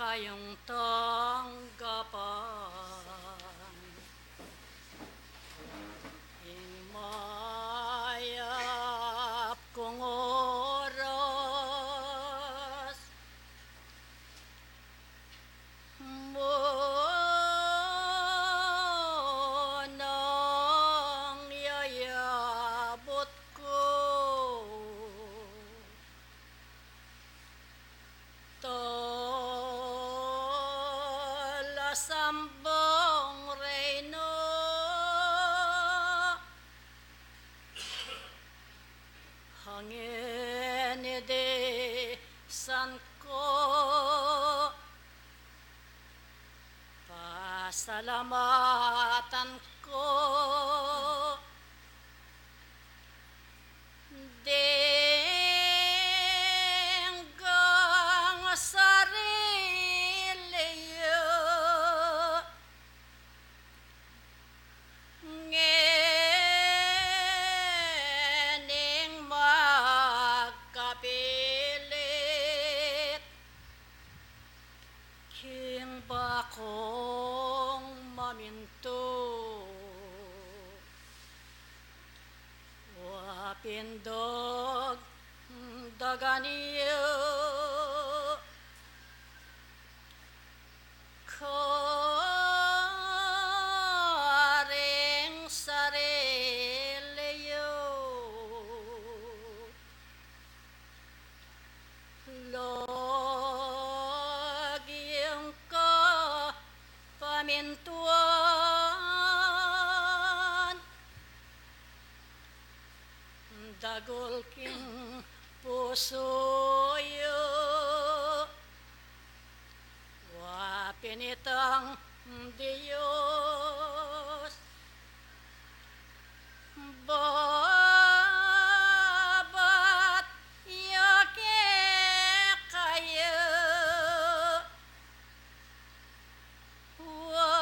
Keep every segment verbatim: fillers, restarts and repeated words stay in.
Kayung tanggapan ing mayap kung oras, munang yayabut ku. Talasambung Reyna, hangin iti san ku, pasalamatan ku, ding kang sarili yu, ngening magkapilit king bakung mamintu. Wa pin dagdagan yu karing sarili yu. Lagiung kapamintuan, dagul king pusu yu, wa pin itang Dios, babat ya kekayu, wa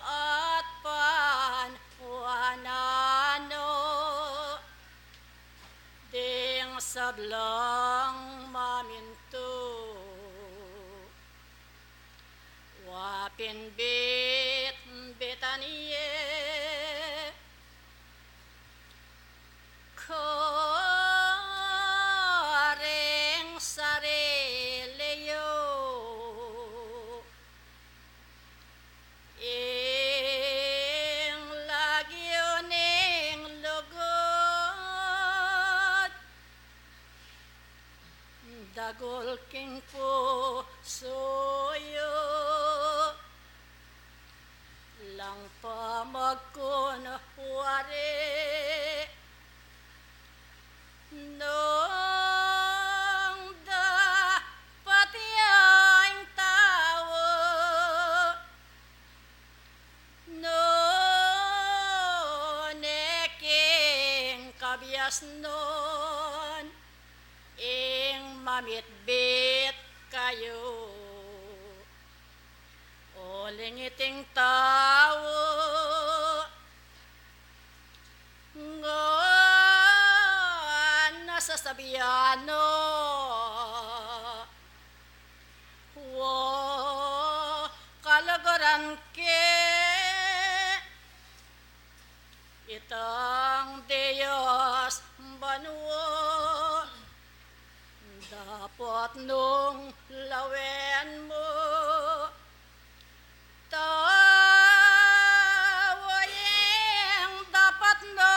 at pan wa nanu, ding sablang mamintu. Wa pin bitbitan ye karing sarili yu ing lagyu ning lugud, dagul king pusu yu, langpa magkunwari nung dapat ya ing tau, nune king kabiasnan ing mamitbit kayu. Uling iting tau ngan a sasabian na, wa kaluguran ke itang Dios banua, dapat nung lawen mu, tau ing dapat na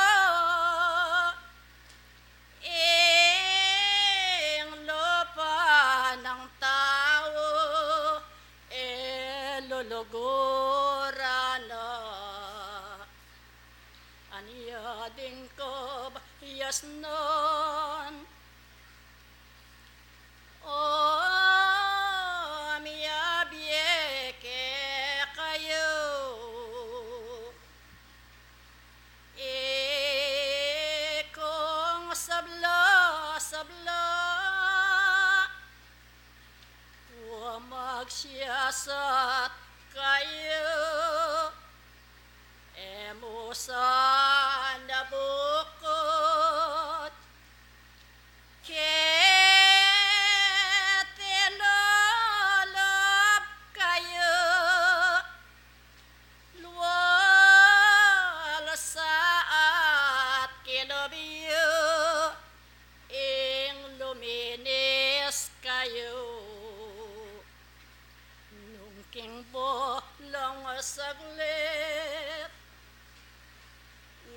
ing lupa nang tau, e luluguran na. Anya ding kabiasnan, o miyabie kekayu, ikung sabla-sabla, wa magsiasat kayu, e mu sana bukut keti ing bulung saglit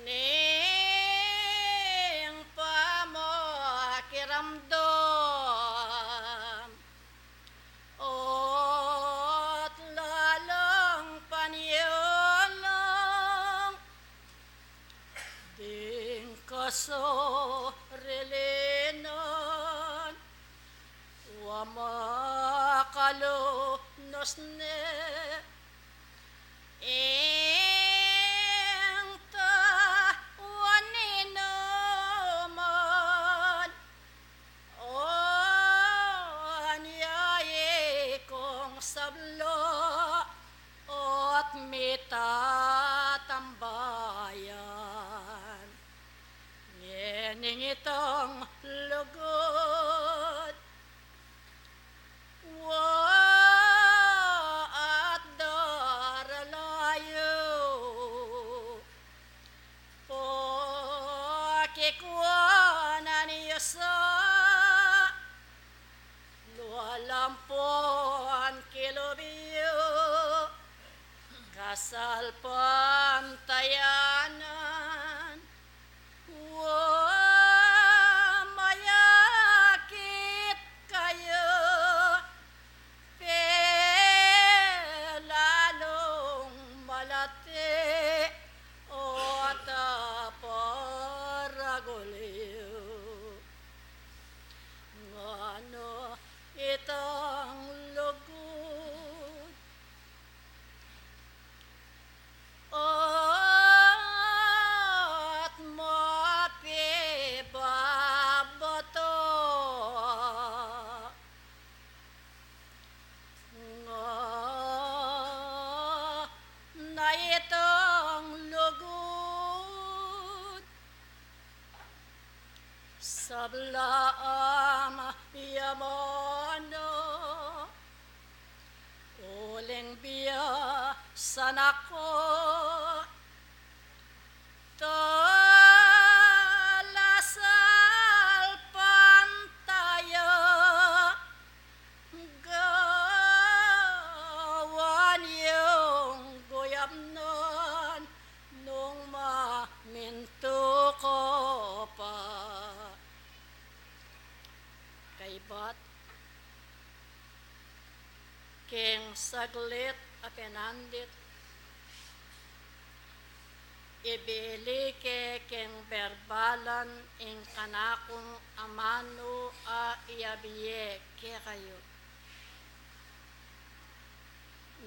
ning pamakiramdam, at lalung panyulung ding kasarilinan, wa makalunus ne ing tau ninuman. O, anya ikong sabla at mitatambayan ngening itang lugud, wa at daralayu. Pakikuanan yu sa lualampuan kilub yu, kasalpantayanan, wa mayakit kayu, pelalung malati o taparagul yu. Ngana itang lugud at mapibabata. Ngana itang lugud, sabla a miyamana, uling biasan aku, talasalpantaya, gawan yung guyam nan nung mamintu ka pa. Kaybat king saglit a penandit, ibili ke king berbalan ing kanakung amanu a iyabie kekayu.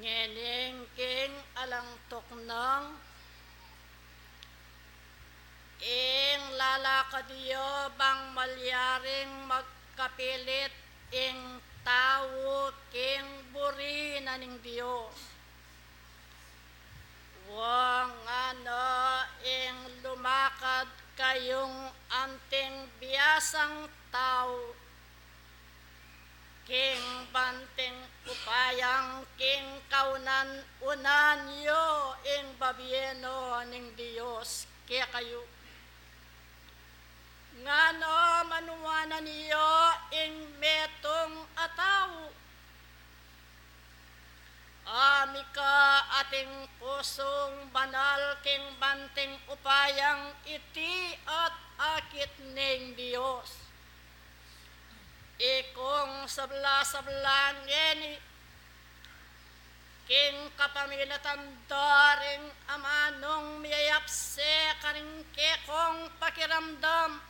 Ngening king alang tuknang ing lalakad yu bang malyaring magkapilit ing tau king buri na ning Dios. Wa ngana ing lumakad kayung anting biasang tau king banting upayang king kaunan-unan yu ing babie no ning Dios kekayu. Ngana manuanan yu ing metung a tau a mika ating pusung banal king banting upayang iti at akit ning Dios. Ikong sabla-sabla ngeni king kapamilatan da ring amanung miyayapse karing kekong pakiramdam,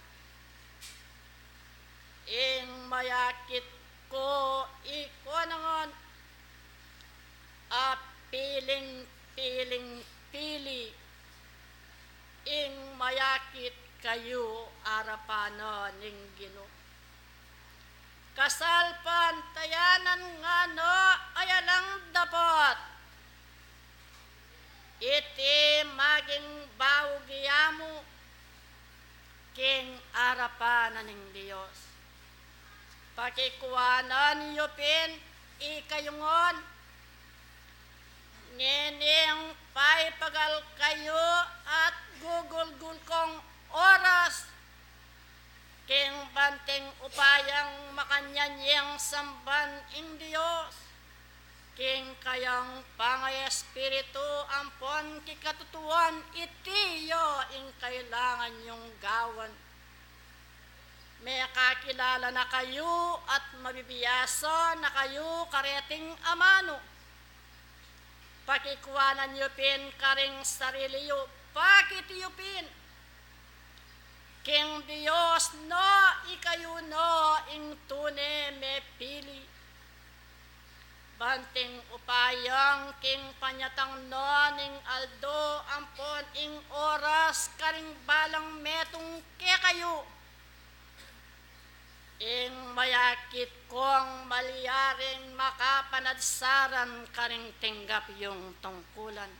ing mayakit ku, ikua na ngan, a piling-piling pili ing mayakit kayu arapan na ning Ginu. Kasalpantayanan ngana, aya lang dapat iti maging baugi ya mu king arapan na ning Dios. Pakikuanan yu pin ikayu ngan, ngening paipagal kayu at gugulgul kong oras king banting upayang makanyan yang samban ing Dios king kayang pangaespiritu ampon kikatutuan, iti ya ing kailangan yung gawan. Mekakilala na kayu at mabibiasa na kayu kareting amanu. Pakikuanan yu pin karing sarili yu, pakit yu pin king Dios na ikayu na ing tune mepili. Banting upayang king panyatang na ning aldo ampon ing oras karing balang metung kekayu, ing mayakit kong malyaring makapanadsaran karing tinggap yung tungkulan.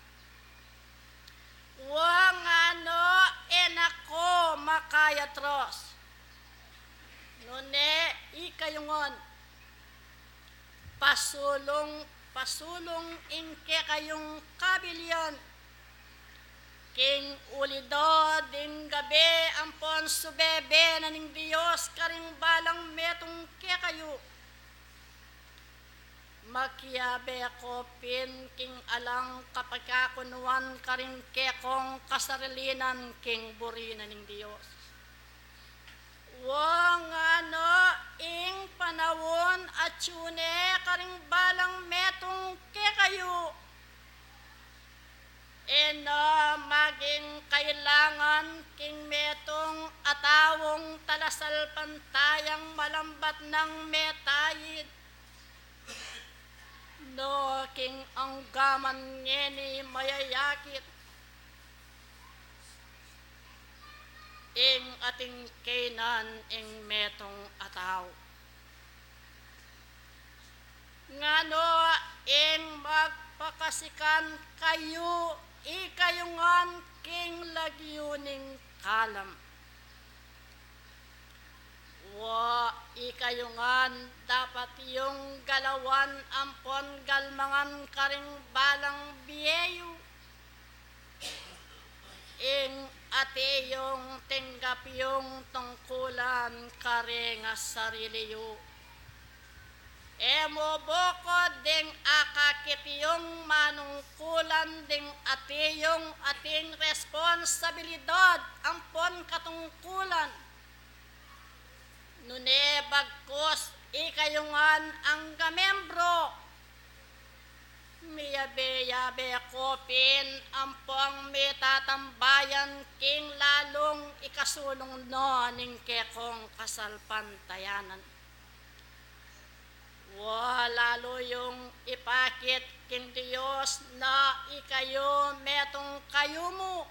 Wa ngana, e na ko makayatras. Nune ikayu ngan, pasulung, pasulung ing kekayung kabilian. King uli da ding gabe ampon subebe na ning Dios karing balang metung kekayu. Makiabe ko pin king alang kapakakunuan karing kekong kasarilinan king buri na ning Dios. Wa ngana, ing panaun atyu ne karing balang metung kekayu. E na maging kailangan king metung a taung talasalpantayang malambat nang metaid, no king anggaman ngeni mayayakit ing ating kaynan ing metung a tau. Ngana ing magpakasikan kayu, ikayu ngan king lagyu ning kalam. Wa ikayu ngan dapat yung galawan ampon galmangan karing balang bie yu. Ing ati yung tinggap yung tungkulan karing sarili yu. E mu bukod ding akakit yung manungkulan ding ati yung ating responsabilidad ampon katungkulan. Nune bagkus ikayu ngan angga membro, miyabe-yabe ko pin ampong mitatambayan king lalung ikasulung na ning kekong kasalpantayanan. Wa lalu yung ipakit king Dios na ikayu metung kayu mu,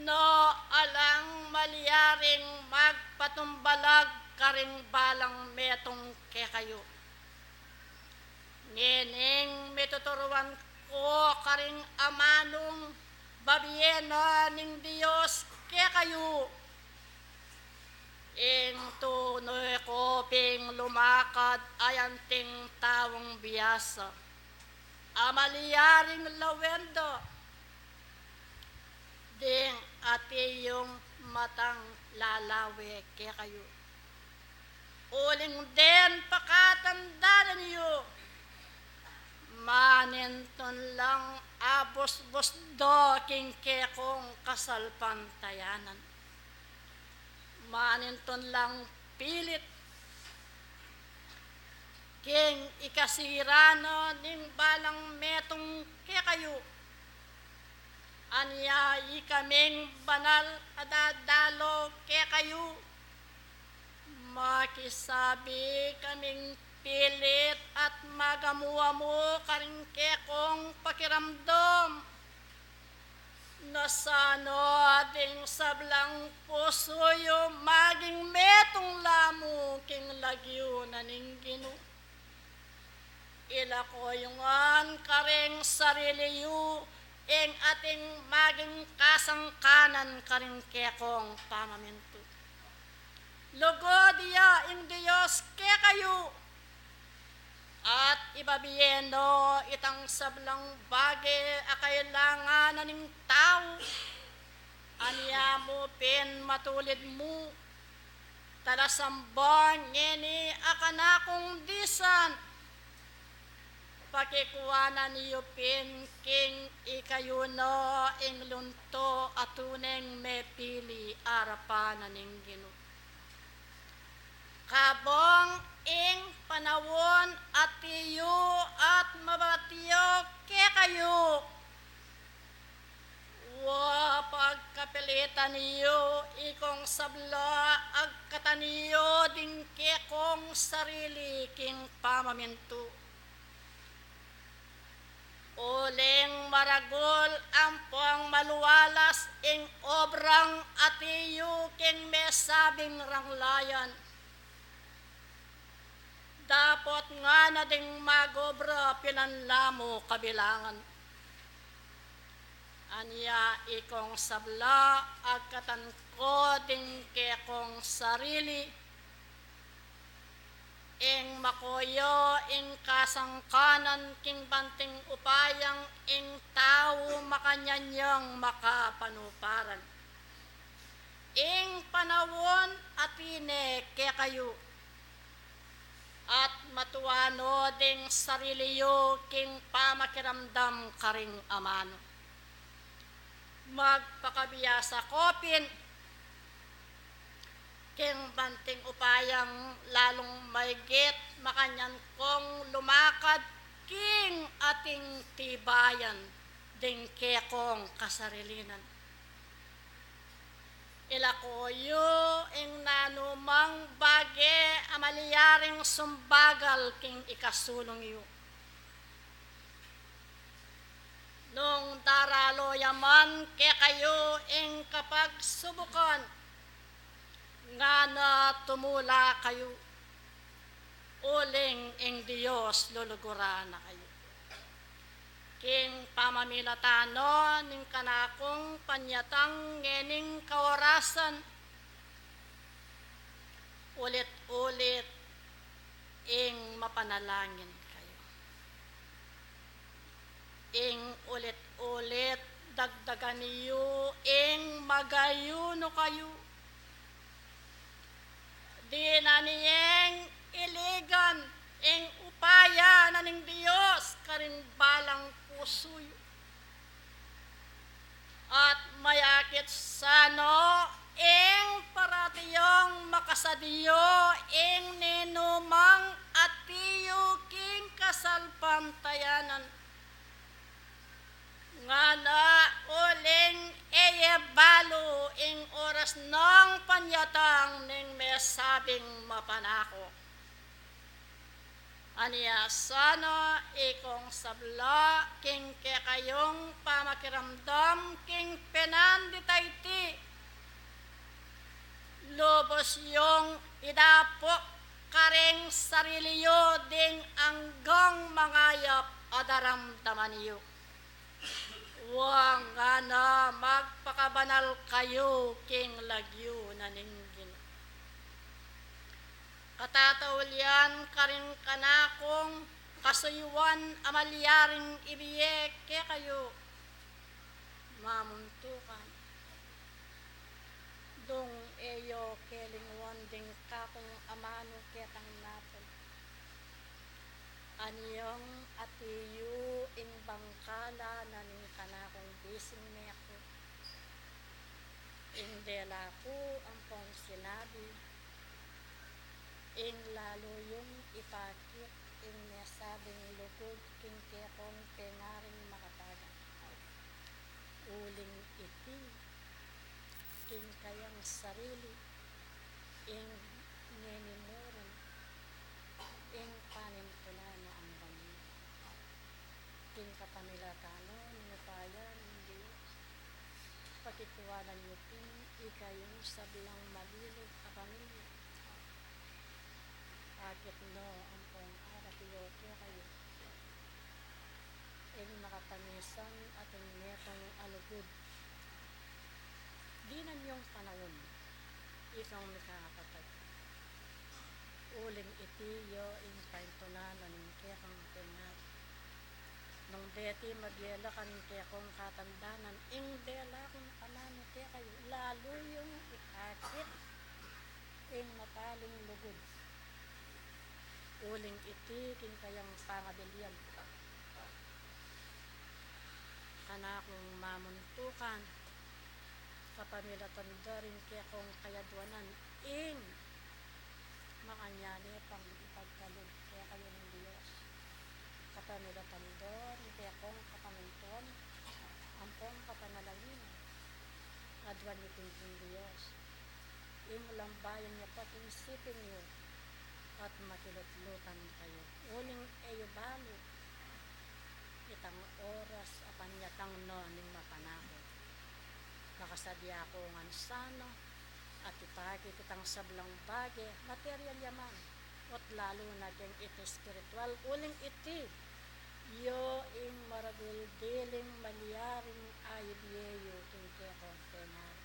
no alang malyaring magpatumbalag karing balang metung kekayu. Ngening mituturuan ko karing amanung babie na ning Dios kekayu, ing tune ko ping lumakad ayanting taung biasa a malyaring lawen da ding ati yung matang lalawe kekayu. Uling den pakatandanan yu, manintun lang abusbus da king kekong kasalpantayanan. Manintun lang pilit king ikasira na ning balang metung kekayu. Anya ikaming banal a dadalo kekayu, makisabi kaming pilit at magamu-amu karing kekong pakiramdam. Na sana ding sablang pusu yu maging metung la mu king lagyu na ning Ginu. Ilako yu ngan karing sarili yu ing ating maging kasangkanan karing kekong pamamintu. Lugud ya ing Dios kekayu, at ibabie no itang sablang bage a kailangan na ning tau. Anya mu pin matulid mu, talasamba ngeni a kanakung disan, Pakikuanan yu pin king ikayu no ing lunto a tuneng mepili arapan na ning Ginu. Kabang ing panaun atiyu at mabatiyu kekayu. Wa pagkapilitan yu ikong sabla, agkatan yu ding kekong sarili king pamamintu. Uling maragul ampong malualas ing obrang atiyu king mesabing ranglayan. Dapot ngana ding magobra pilan la mu kabilangan. Anya ikong sabla, agkatan ko ding kekong sarili, ing makoyo ing kasangkanan king banting upayang ing tau makanyan yang makapanuparan. Ing panaun atine kekayu, at matuan no ding sarili yu king pamakiramdam karing amanu. Magpakabiasa ko pin king banting upayang lalung maigit makanyan kong lumakad king ating tibayan ding kekong kasarilinan. Ilako yu ing nanumang bage a malyaring sumbagal king ikasulung yu. Nung daralo ya man kekayu ing kapagsubukan, ngana tumula kayu, uling ing Dios luluguran na kayu. King pamamilatan no ning kanakung panyatang ngening kaorasan, ulit-ulit ing mapanalangin kayu. Ing ulit-ulit dagdagan yu ing mag-ayunu kayu. Dinan yeng iligan ing upaya na ning Dios karing balang pusu yu. At mayakit sa no ing parati yung makasadyu ing ninumang atiyu king kasalpantayanan. Ngana uling e ye balu ing oras nang panyatang ning mesabing mapanako. Ania sana ikong sabla king kekayung pamakiramdam king penandit a iti. Lubus yung idapuk karing sarili yu ding anggang mangayap a daramdaman yu. Wa ngana magpakabanal kayu king lagyu na ning Ginu. Katataulian karing kanakung kasuyuan a malyaring ibie kekayu. Mamuntukan. Dung e yo kelinguan ding kakung amanu ketang napun. Anyang atiyu ing bangkala na ning kanakung bising meku. Ing dela ku ampong sinabi, ing lalu yung ipakit ing mesabing lugud king kekong pengaring makatagan. Uling iti, king kayang sarili, ing ngeni mu rin, ing panintunan na ang bangin. King kapamilatan no ning upaya ning Dios, pakikuanan yu pin ikayung sablang mabilug a pamilya. Akit no ampong arap yu kekayu ing makapamisan atin metung a lugud. Dinan yung panaun, ikang mikakapatad. Uling iti ya ing paintunan na ning kekang pengaring. Nung deti mabielak ing kekong katandanan, ing dela kung amanu kekayu, lalu yung ipakit ing mapaling lugud. Uling iti king kayang pangabilian, Anak kung mamuntukan, kapamilatan da ring kekong kayadwanan, ing makanyan ne pang ipagkalub kekayu ning Dios. Kapamilatan da ring kekong kapamuntukan, ampong kapanalangin, aduan yu king Dios. Ing lambayan ya pa king siping yu, at makilutlutan kayu. Uling e yu balik itang oras a panyatang na ning mapanakit. Makasadya ku ngan sana at ipakit itang sablang bage, material ya man, ot lalu na keng iti espiritual, uling iti ya ing maragul diling malyaring aibie yu king kekong pengar.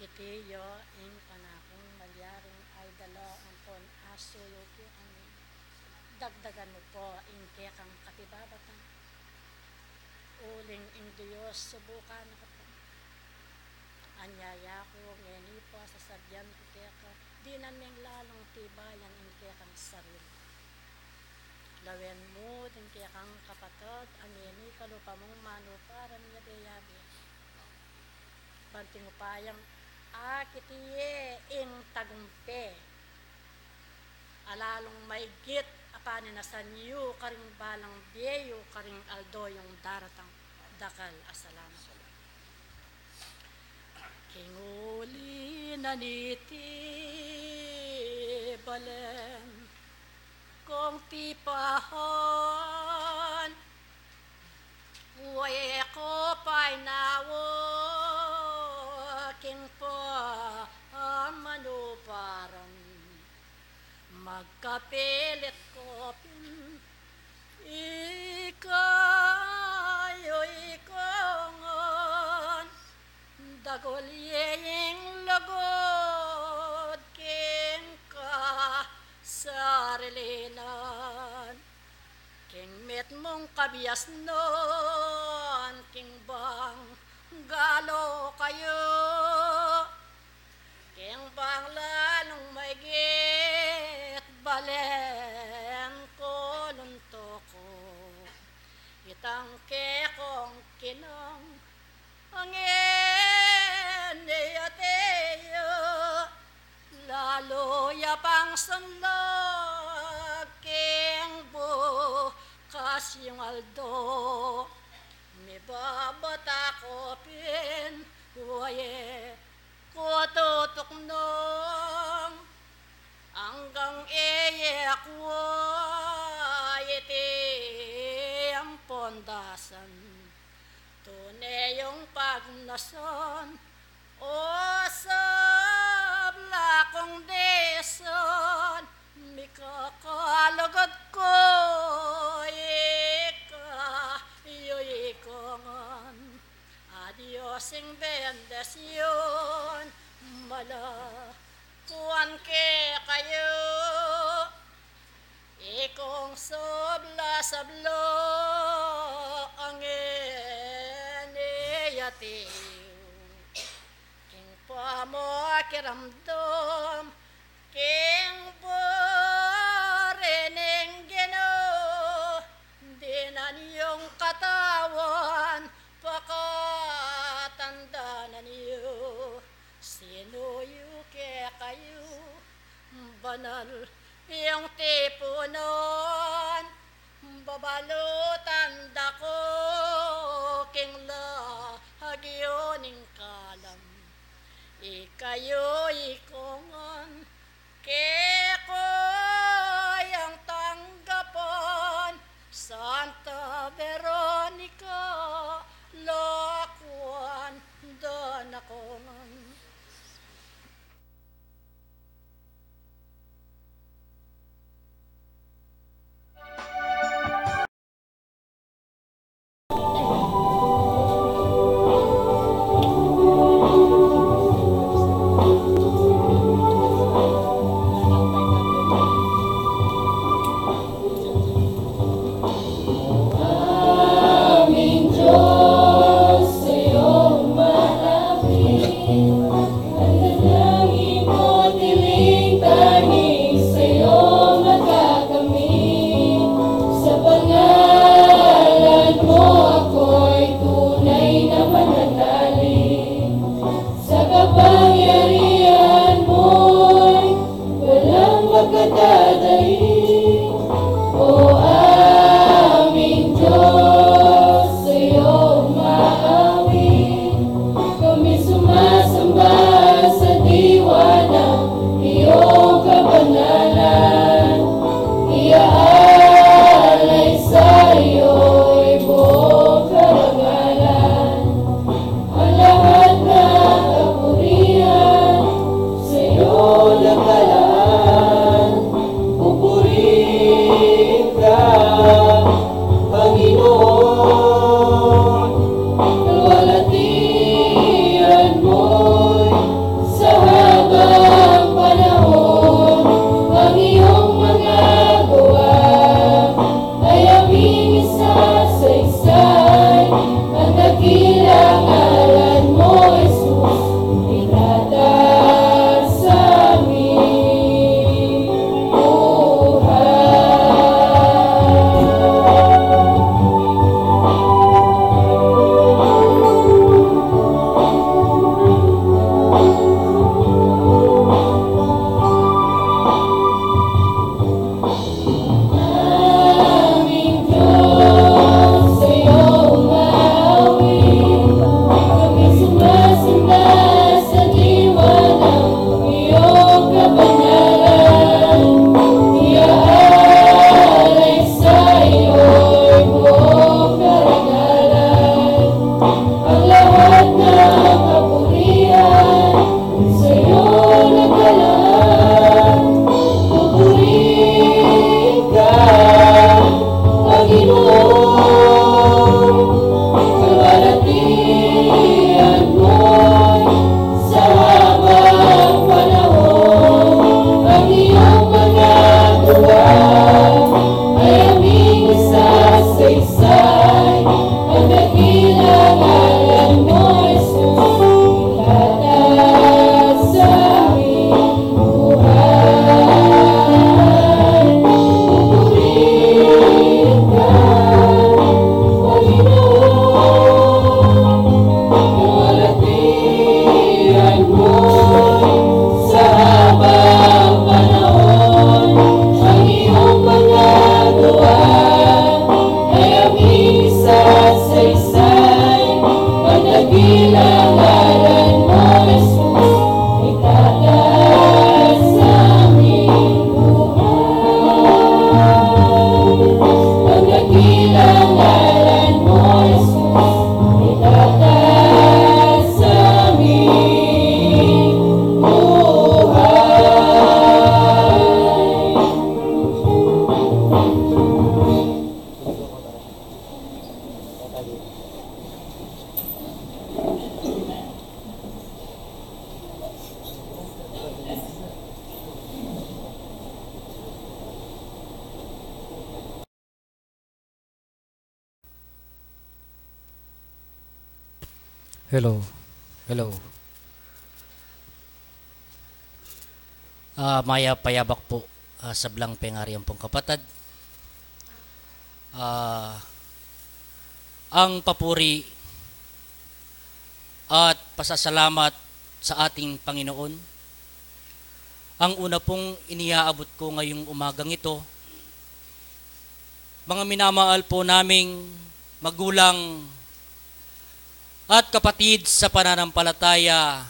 Iti ya ing kanakung malyaring aidala ampon asuyu kekami. Dagdagan mu pa ing kekang katibabatan. Uling ing Dios subukan na ka pa. Anyaya ku ngeni pa, sasabian ku keka, dinan meng lalung tibayan ing kekang sarili. Lawen mu ding kekang kapatad a ngeni kalupa mung manuparan yabe-yabe. Banting upayang akit ye ing tagumpe a lalung maigit a paninasan yu karing balang bie yu karing aldo yung daratang. Dakal a salamat. King uli na niti balen kong tipahan, wa e ko painawa king pamanuparan. Magkapilit ko pin ikayu ikongan, dagul ye ing lugud king kasarilinan. King mitmung kabiasnan, king bang galu kayu, king bang lalung maigit balen kuluntuku. Itang kekong kinang angin ya tiyu, lalu ya pang sunlag king bukas yung aldo. Mibabata ko pin, wa ye ko tutuknang anggang e ye kwa iti ang pondasan. Tune yung pagnasan, o sabla kung disan, mikakalugud ku ikayu ikongan. A Dios ing bendisyun, malakuan kekayu. Ikong sabla-sabla angin ya tiyu, king pamakiramdam, king buri ning Ginu, dinan yung katawan, pakatandanan yu, sinuyu kekayu, banal yung tipunan, babalutan da ku king lagyu ning kalam. Ikayu ikongan, keku yang tanggapan, Santa Veronica, lakuan da na ku ngan. Hello. Hello. Ah, mayap a yabak pu, ah, sablang pengari ampong kapatad. Ah, ang papuri at pasasalamat sa ating Panginoon. Ang una pong iniaabot ko ngayong umagang ito, mga minamahal po naming magulang at kapatid sa pananampalataya,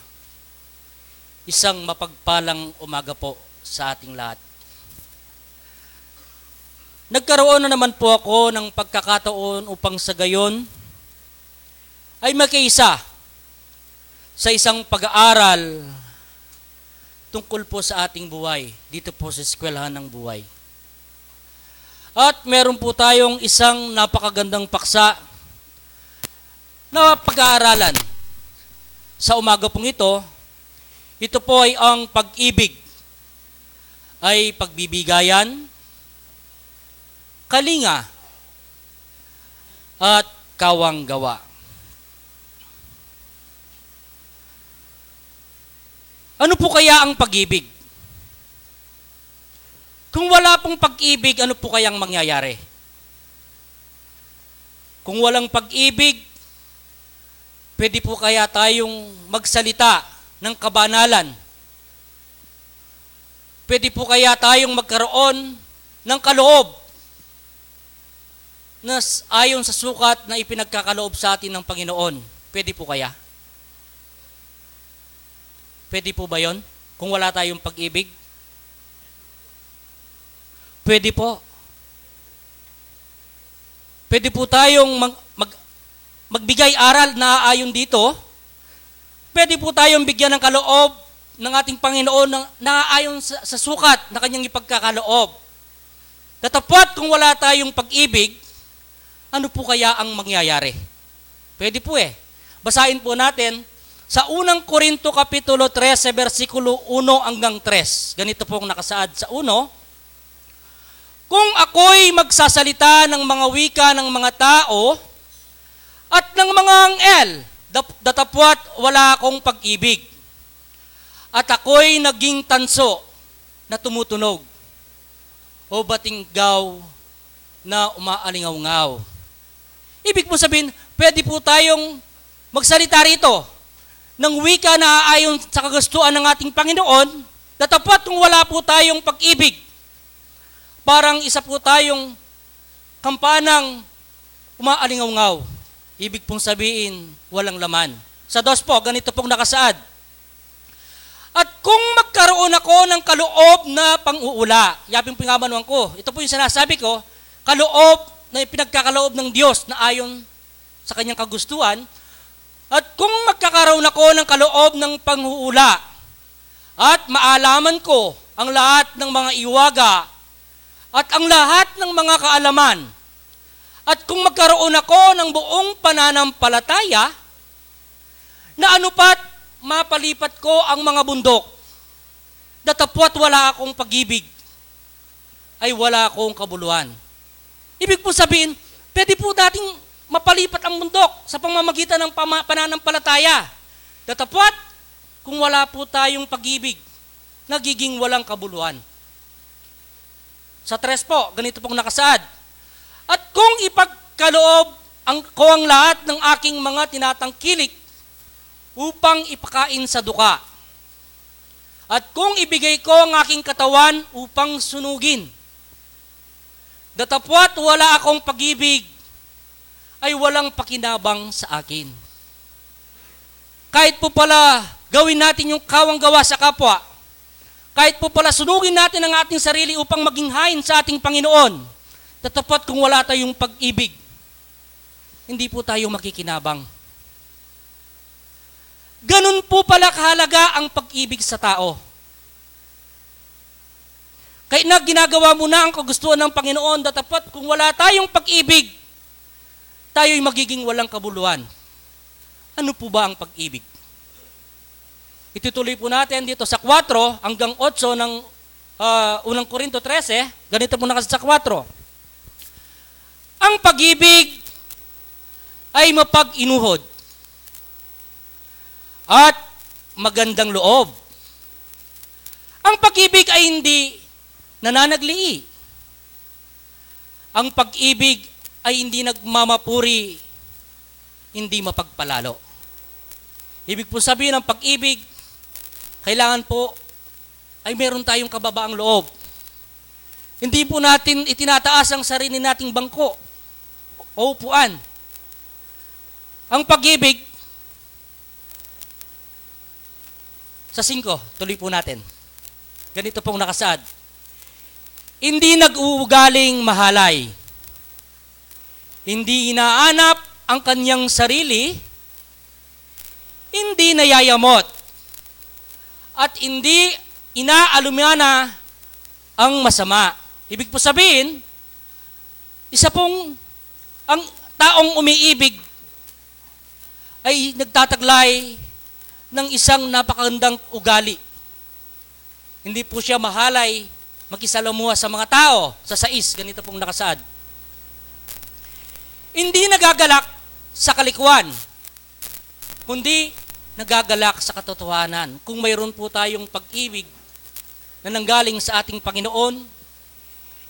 isang mapagpalang umaga po sa ating lahat. Nagkaroon na naman po ako ng pagkakataon upang sa gayon ay makiisa sa isang pag-aaral tungkol po sa ating buhay, dito po sa eskwelahan ng buhay. At meron po tayong isang napakagandang paksa na pag-aaralan sa umaga pong ito. Ito po ay ang pag-ibig ay pagbibigayan, kalinga, at kawang gawa. Ano po kaya ang pag-ibig? Kung wala pong pag-ibig, ano po kayang mangyayari? Kung walang pag-ibig, pwede po kaya tayong magsalita ng kabanalan? Pwede po kaya tayong magkaroon ng kaloob na s-, ayon sa sukat na ipinagkakaloob sa atin ng Panginoon? Pwede po kaya? Pwede po ba yon? Kung wala tayong pag-ibig? Pwede po. Pwede po tayong mag-, mag-, magbigay aral na ayon dito. Pwede po tayong bigyan ng kaloob ng ating Panginoon na, na ayon sa, sa sukat na kanyang ipagkakaloob. Datapwat kung wala tayong pag-ibig, ano po kaya ang mangyayari? Pwede po eh. Basahin po natin sa unang Korinto Kapitulo trese, bersikulo uno hanggang tres. Ganito pong nakasaad sa uno, "Kung ako'y magsasalita ng mga wika ng mga tao at ng mga anghel, dap-, datapwat wala akong pag-ibig, at ako'y naging tanso na tumutunog o batinggaw na umaalingawngaw." Ibig po sabihin, pwede po tayong magsalita rito ng wika na ayon sa kagustuhan ng ating Panginoon, datapwat kung wala po tayong pag-ibig, parang isa po tayong kampanang umaalingawngaw. Ibig pong sabihin, walang laman. Sa dos po, ganito pong nakasaad, "At kung magkaroon ako ng kaloob na pang-uula," yapin po yung amanuan ko, ito po yung sinasabi ko, kaloob na ipinagkakaloob ng Diyos na ayon sa kanyang kagustuhan, "At kung magkakaroon ako ng kaloob ng pang-uula, at maalaman ko ang lahat ng mga iwaga at ang lahat ng mga kaalaman, at kung magkaroon ako ng buong pananampalataya, na anupat mapalipat ko ang mga bundok, datapwat wala akong pag-ibig, ay wala akong kabuluhan." Ibig po sabihin, pwede po nating mapalipat ang bundok sa pamamagitan ng pama-, pananampalataya. Datapwat, kung wala po tayong pag-ibig, nagiging walang kabuluhan. Sa tres po, ganito pong nakasaad, "At kung ipagkaloob ang, ko ang lahat ng aking mga tinatangkilik upang ipakain sa duka, at kung ibigay ko ang aking katawan upang sunugin, datapwat wala akong pag-ibig, ay walang pakinabang sa akin." Kahit po pala gawin natin yung kawang gawa sa kapwa, kahit po pala sunugin natin ang ating sarili upang maging hain sa ating Panginoon, datapwat kung wala tayong pag-ibig, hindi po tayo makikinabang. Ganun po pala kahalaga ang pag-ibig sa tao. Kahit na ginagawa mo na ang kagustuhan ng Panginoon, datapwat kung wala tayong pag-ibig, tayo'y magiging walang kabuluhan. Ano po ba ang pag-ibig? Itutuloy po natin dito sa kwatro hanggang otso ng, ah, unang Korinto trese. Ganito po na kasi sa kwatro, "Ang pag-ibig ay mapag-inuhod. at magandang loob. Ang pag-ibig ay hindi nananaglii. Ang pag-ibig ay hindi nagmamapuri, hindi mapagpalalo. Ibig po sabihin, ang pag-ibig, kailangan po ay meron tayong kababaang loob. Hindi po natin itinataas ang sarili nating bangko o upuan. Ang pag-ibig, sa singko, tuloy po natin. Ganito pong nakasaad. Hindi nag-uugaling mahalay. Hindi inaanap ang kanyang sarili, hindi nayayamot, at hindi inaalumana ang masama. Ibig po sabihin, isa pong, ang taong umiibig ay nagtataglay ng isang napakagandang ugali. Hindi po siya mahalay, makisalamuha sa mga tao. Sa sais, ganito pong nakasaad. Hindi nagagalak sa kalikuan, kundi nagagalak sa katotohanan. Kung mayroon po tayong pag-ibig na nanggaling sa ating Panginoon,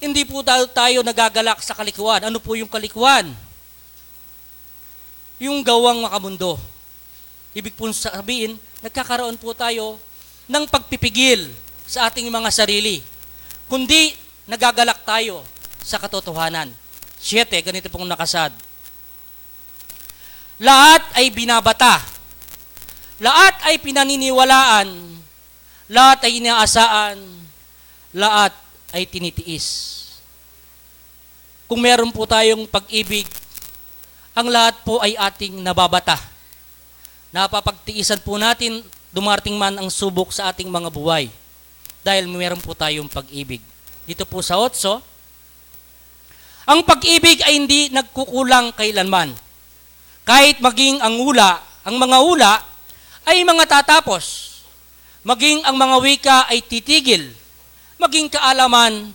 hindi po tayo, tayo nagagalak sa kalikuan. Ano po yung kalikuan? Yung gawang makamundo. Ibig pong sabihin, nagkakaroon po tayo ng pagpipigil sa ating mga sarili, kundi nagagalak tayo sa katotohanan. Siyete, ganito pong nakasaad. Lahat ay binabata. Lahat ay pinaniniwalaan. Lahat ay inaasaan. Lahat ay tinitiis. Kung meron po tayong pag-ibig, ang lahat po ay ating nababata. Napapagtiisan po natin, dumarating man ang subok sa ating mga buhay. Dahil meron po tayong pag-ibig. Dito po sa otso, ang pag-ibig ay hindi nagkukulang kailanman. Kahit maging ang ula, ang mga ula ay mga tatapos. Maging ang mga wika ay titigil. Maging kaalaman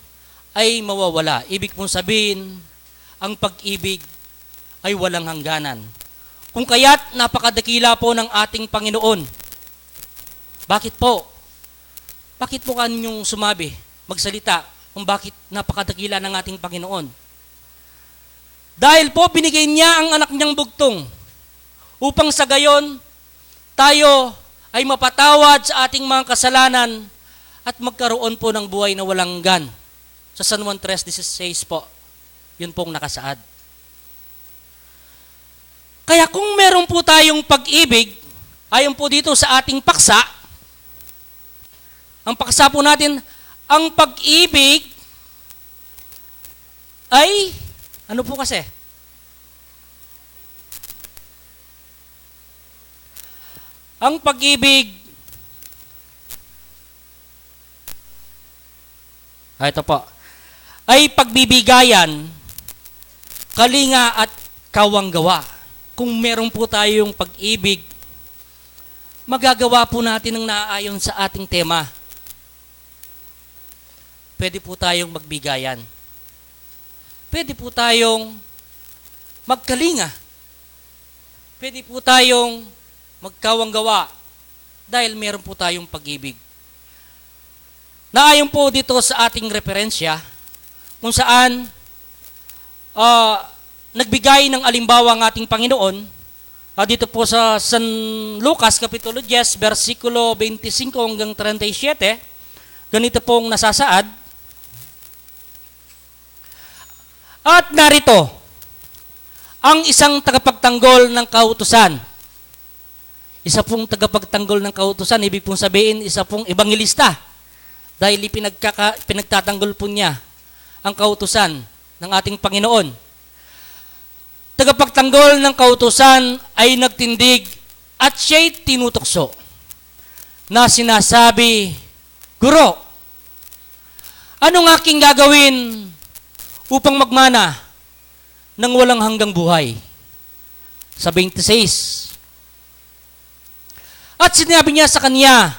ay mawawala. Ibig pong sabihin, ang pag-ibig ay walang hangganan. Kung kaya't napakadakila po ng ating Panginoon. Bakit po? Bakit po kanyang sumabi, magsalita, kung bakit napakadakila ng ating Panginoon? Dahil po binigay niya ang anak niyang bugtong upang sa gayon tayo ay mapatawad sa ating mga kasalanan at magkaroon po ng buhay na walang hanggan. Sa San Juan tres dieciséis po, yun pong nakasaad. Kaya kung meron po tayong pag-ibig, ayon po dito sa ating paksa, ang paksa po natin, ang pag-ibig ay, ano po kasi? Ang pag-ibig, ah, ito po, ay pagbibigayan, kalinga at kawang gawa. Kung meron po tayong pag-ibig, magagawa po natin ang naaayon sa ating tema. Pwede po tayong magbigayan. Pwede po tayong magkalinga. Pwede po tayong magkawang gawa dahil meron po tayong pag-ibig. Naayon po dito sa ating referensya kung saan, ah, nagbigay ng alimbawa ang ating Panginoon, ah, dito po sa San Lucas Kapitulo diyes, bersikulo bente singko hanggang trenta y siyete, ganito pong nasasaad, "At narito ang isang tagapagtanggol ng kautusan." Isa pong tagapagtanggol ng kautusan, ibig pong sabihin, isa pong ebanghelista. Dahil ipinagkaka-, pinagtatanggol po niya ang kautusan ng ating Panginoon. Tagapagtanggol ng kautusan ay nagtindig at siya'y tinutukso na sinasabi, "Guro, anong aking gagawin upang magmana ng walang hanggang buhay?" Sa bente sais, at sinabi niya sa kanya,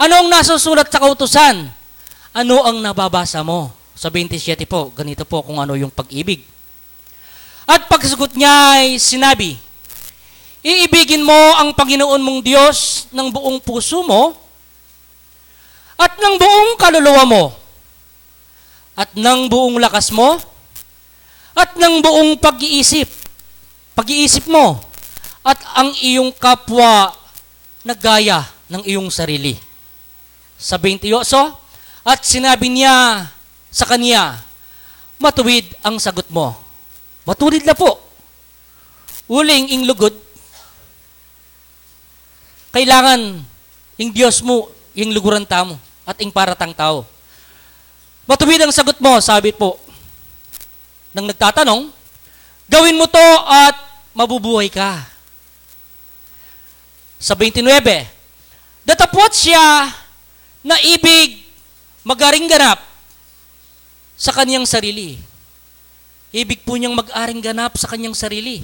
"Ano ang nasusulat sa kautusan? Ano ang nababasa mo?" Sa bente siyete po, ganito po kung ano yung pag-ibig. At pagsagot niya ay sinabi, Iibigin mo ang Panginoon mong Diyos ng buong puso mo, at ng buong kaluluwa mo, at ng buong lakas mo, at ng buong pag-iisip, pag-iisip mo, at ang iyong kapwa na gaya ng iyong sarili. Sa twenty-eight, at sinabi niya sa kanya, "Matuwid ang sagot mo." Matuwid na po. Uling ing lugud, kailangan ing Diyos mu, ing luguran tamu, at ing para tang tau. "Matuwid ang sagot mo," sabi po ng nagtatanong, "gawin mo to at mabubuhay ka." Sa twenty-nine, datapwat siya na ibig mag-aring ganap sa kanyang sarili. Ibig po niyang mag-aring ganap sa kanyang sarili.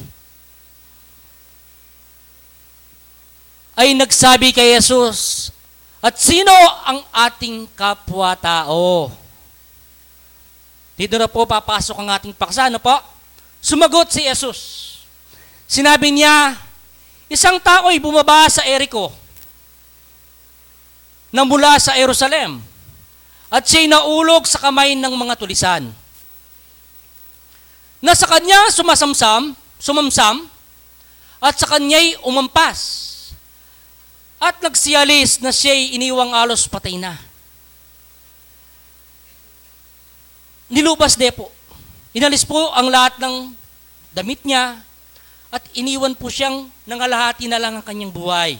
Ay nagsabi kay Jesus, "At sino ang ating kapwa-tao?" Dito na po papasok ang ating paksa, ano po? Sumagot si Jesus. Sinabi niya, "Isang tao'y bumaba sa Jerico na mula sa Jerusalem, at siya'y naulog sa kamay ng mga tulisan, na sa kanya sumasamsam, sumamsam, at sa kanya'y umampas, at nagsialis na siya'y iniwang alos patay na." Nilubas de po. Inalis po ang lahat ng damit niya at iniwan po siyang nangalahati na lang ang kanyang buhay.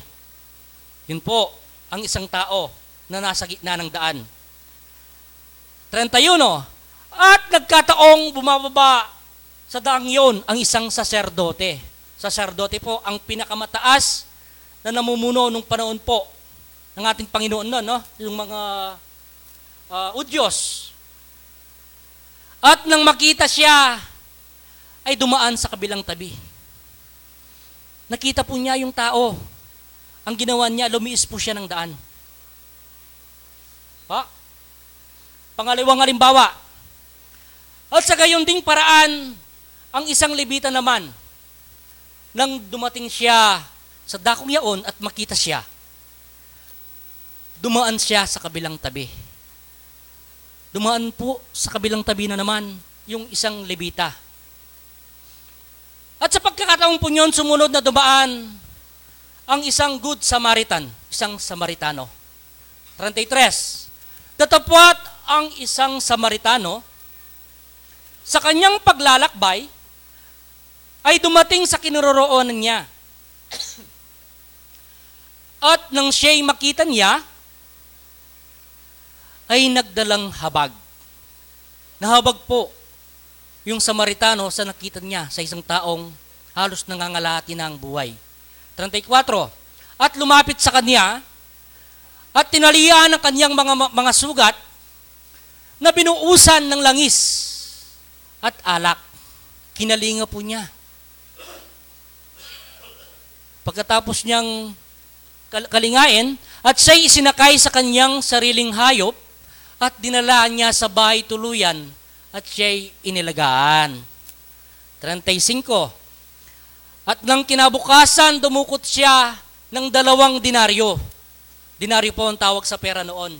Yun po ang isang tao na nasa gitna ng daan. Treinta y uno, at nagkataong bumababa sa daang yon ang isang saserdote. Saserdote po ang pinakamataas na namumuno nung panahon po ng ating Panginoon noon, no? Yung mga, ah, Udyos. At nang makita siya, ay dumaan sa kabilang tabi. Nakita po niya yung tao. Ang ginawa niya, lumiis po siya ng daan. Pa? Pangalawang halimbawa, at sa gayon ding paraan, ang isang Levita naman, nang dumating siya sa dakong yaon at makita siya, dumaan siya sa kabilang tabi. Dumaan po sa kabilang tabi na naman yung isang Levita. At sa pagkakataong po yun, sumunod na dumaan ang isang Good Samaritan, isang Samaritano. Treinta y tres, datapwat ang isang Samaritano, sa kanyang paglalakbay, ay dumating sa kinaroroonan niya. At nang siya'y makita niya, ay nagdalang habag. Nahabag po yung Samaritano sa nakita niya sa isang taong halos nangangalahati na ang buhay. Treinta y cuatro, at lumapit sa kanya, at tinalian ang kanyang mga, mga sugat na binuusan ng langis at alak. Kinalinga po niya. Pagkatapos niyang kal-, kalingain, at siya'y isinakay sa kanyang sariling hayop, at dinala niya sa bahay tuluyan, at siya'y inilagaan. Treinta y cinco, at nang kinabukasan, dumukot siya ng dalawang denaryo. Denaryo po ang tawag sa pera noon.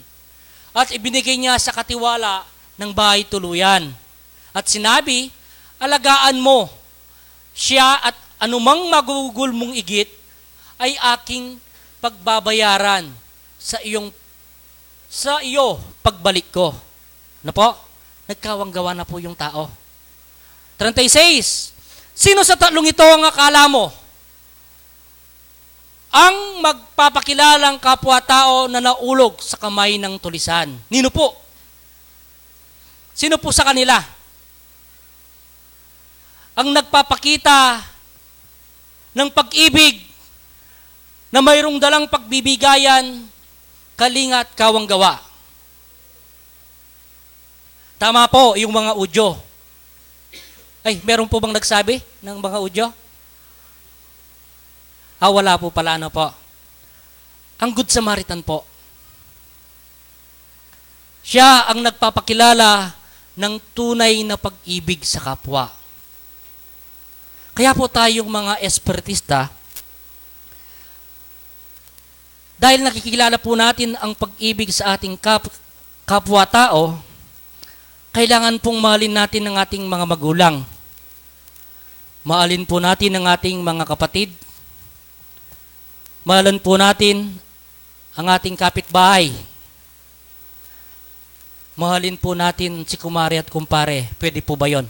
At ibinigay niya sa katiwala ng bahay tuluyan. At sinabi, "Alagaan mo siya at anumang magugugol mong igit ay aking pagbabayaran sa iyong, sa iyo pagbalik ko." Na po? Nagkawang-gawa na po yung tao. Treinta y seis, sino sa tatlong ito ang akala mo ang magpapakilalang kapwa-tao na naulog sa kamay ng tulisan? Nino po? Sino po sa kanila ang nagpapakita ng pag-ibig na mayroong dalang pagbibigayan, kalinga at kawang-gawa? Tama po, yung mga Udyo. Ay, meron po bang nagsabi ng mga Udyo? Ah, wala po pala, ano po? Ang Good Samaritan po. Siya ang nagpapakilala ng tunay na pag-ibig sa kapwa. Kaya po tayong mga espiritista, Dahil nakikilala po natin ang pag-ibig sa ating kap-, kapwa-tao, kailangan pong mahalin natin ang ating mga magulang. Mahalin po natin ang ating mga kapatid. Mahalin po natin ang ating kapitbahay. Mahalin po natin si kumare at kumpare. Pwede po ba yon?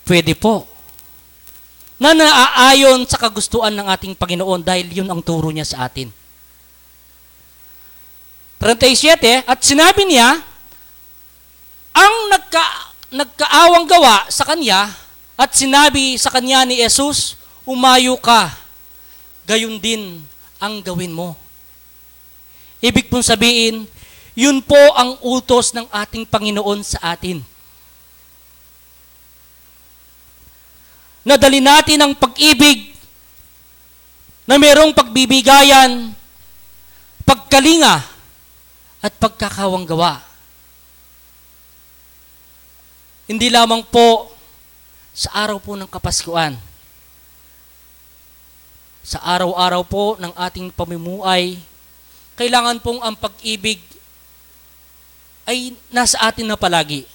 Pwede po. Na naaayon sa kagustuhan ng ating Panginoon dahil yun ang turo niya sa atin. Treinta y siete, at sinabi niya, ang nagka-, nagkaawang gawa sa kanya, at sinabi sa kanya ni Jesus, "Umayo ka, gayon din ang gawin mo." Ibig pong sabihin, yun po ang utos ng ating Panginoon sa atin. Nadali natin ang pag-ibig na mayroong pagbibigayan, pagkalinga, at pagkakawang gawa. Hindi lamang po sa araw po ng Kapaskuhan, sa araw-araw po ng ating pamumuhay, kailangan pong ang pag-ibig ay nasa atin na palagi.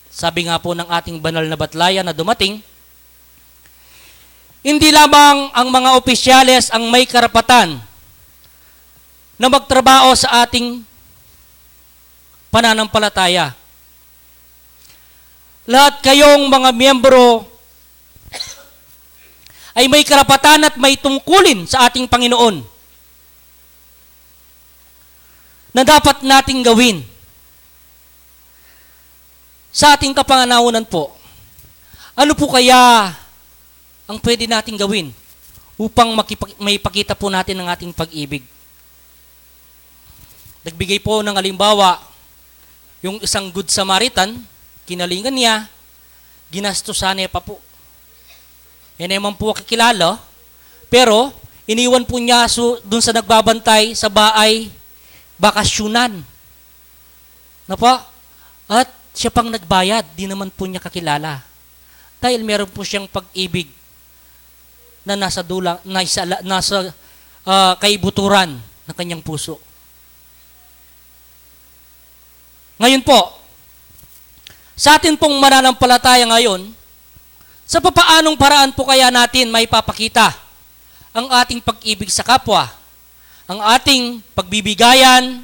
Sabi nga po ng ating banal na batlayan na dumating, hindi lamang ang mga opisyales ang may karapatan na magtrabaho sa ating pananampalataya. Lahat kayong mga miyembro ay may karapatan at may tungkulin sa ating Panginoon na dapat nating gawin sa ating kapananahunan po. Ano po kaya ang pwede nating gawin upang makipa-, maipakita po natin ang ating pag-ibig? Nagbigay po ng halimbawa yung isang Good Samaritan, kinalingan niya, ginastusan niya pa po. E, naman po kakilala, pero iniwan po niya su-, dun sa nagbabantay sa baay bakasyunan. Na po? At siya pang nagbayad, di naman po niya kakilala. Dahil meron po siyang pag-ibig na nasa dula, nasa, nasa, ah, kaibuturan ng kanyang puso. Ngayon po, sa atin pong mananampalataya ngayon, sa papaanong paraan po kaya natin maipapakita ang ating pag-ibig sa kapwa, ang ating pagbibigayan,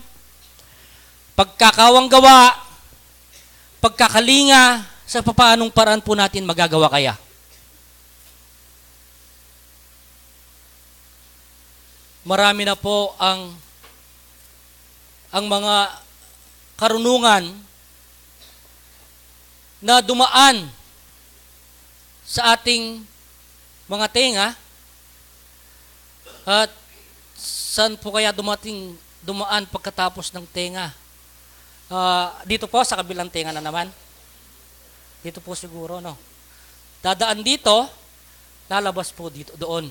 pagkakawang gawa, pagkakalinga, sa papaanong paraan po natin magagawa kaya? Marami na po ang, ang mga karunungan na dumaan sa ating mga tenga. At saan po kaya dumating, dumaan pagkatapos ng tenga? Ah, dito po, sa kabilang tenga na naman. Dito po siguro, no? Dadaan dito, lalabas po dito, doon.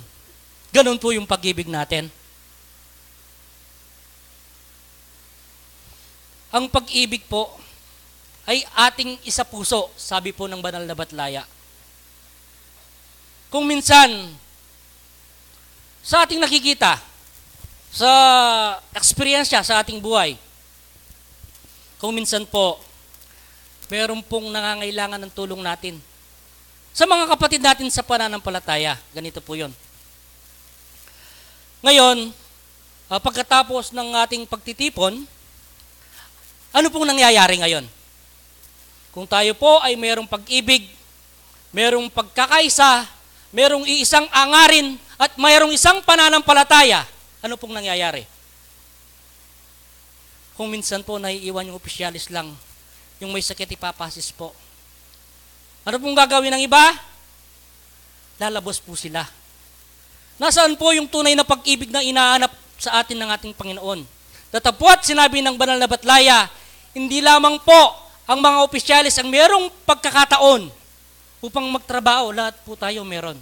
Ganun po yung pag-ibig natin. Ang pag-ibig po ay ating isa puso, sabi po ng banal na batlaya. Kung minsan, sa ating nakikita, sa eksperyensya sa ating buhay, kung minsan po, meron pong nangangailangan ng tulong natin. Sa mga kapatid natin sa pananampalataya, ganito po yun. Ngayon, ah, pagkatapos ng ating pagtitipon, ano pong nangyayari ngayon? Kung tayo po ay mayroong pag-ibig, mayroong pagkakaisa, mayroong iisang angarin, at mayroong isang pananampalataya, ano pong nangyayari? Kung minsan po, naiiwan yung opisyalis lang, yung may sakit, ipapasis po. Ano pong gagawin ng iba? Lalabas po sila. Nasaan po yung tunay na pag-ibig na inaanap sa atin ng ating Panginoon? Datapwat sinabi ng banal na batlaya, hindi lamang po ang mga opisyalis ang mayroong pagkakataon upang magtrabaho, lahat po tayo meron.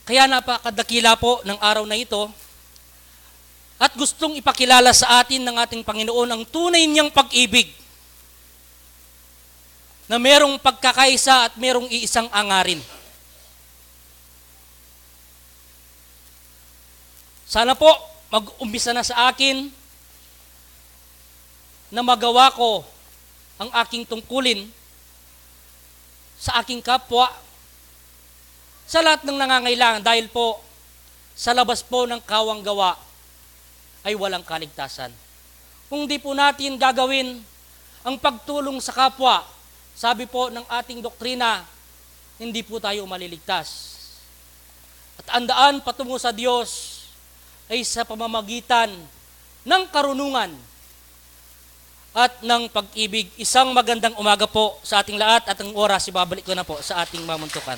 Kaya napakadakila po ng araw na ito at gustong ipakilala sa atin ng ating Panginoon ang tunay niyang pag-ibig na merong pagkakaisa at merong iisang angarin. Sana po mag-umpisa na sa akin na magawa ko ang aking tungkulin sa aking kapwa, sa lahat ng nangangailangan, dahil po sa labas po ng kawang gawa ay walang kaligtasan. Kung di po natin gagawin ang pagtulong sa kapwa, sabi po ng ating doktrina, hindi po tayo maliligtas. At ang daan patungo sa Diyos ay sa pamamagitan ng karunungan at ng pag-ibig. Isang magandang umaga po sa ating lahat at ang oras, ibabalik ko na po sa ating mamuntukan.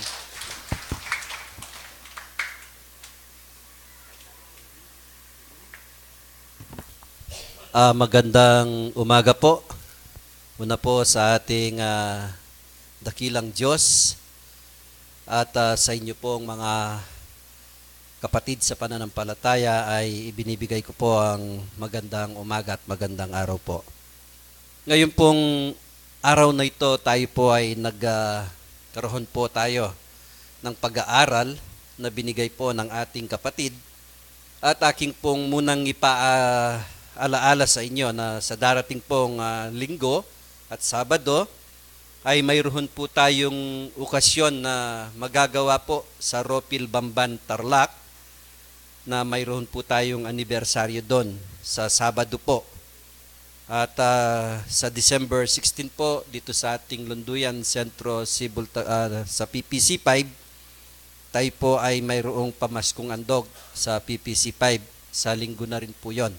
Ah, magandang umaga po. Una po sa ating, ah, dakilang Diyos at, ah, sa inyo pong mga kapatid sa pananampalataya ay ibinibigay ko po ang magandang umaga at magandang araw po. Ngayon pong araw na ito, tayo po ay nag, ah, karoon po tayo ng pag-aaral na binigay po ng ating kapatid. At aking pong munang ipaalaala sa inyo na sa darating pong, ah, Linggo at Sabado ay mayroon po tayong okasyon na magagawa po sa Ropil Bamban, Tarlac, na mayroon po tayong anibersaryo doon sa Sabado po. At, ah, sa December sixteen po, dito sa ating Lunduyan Centro Civil Ta-, ah, sa P P C five, tayo po ay mayroong pamaskong andog sa P P C five. Sa Linggo na rin po yon.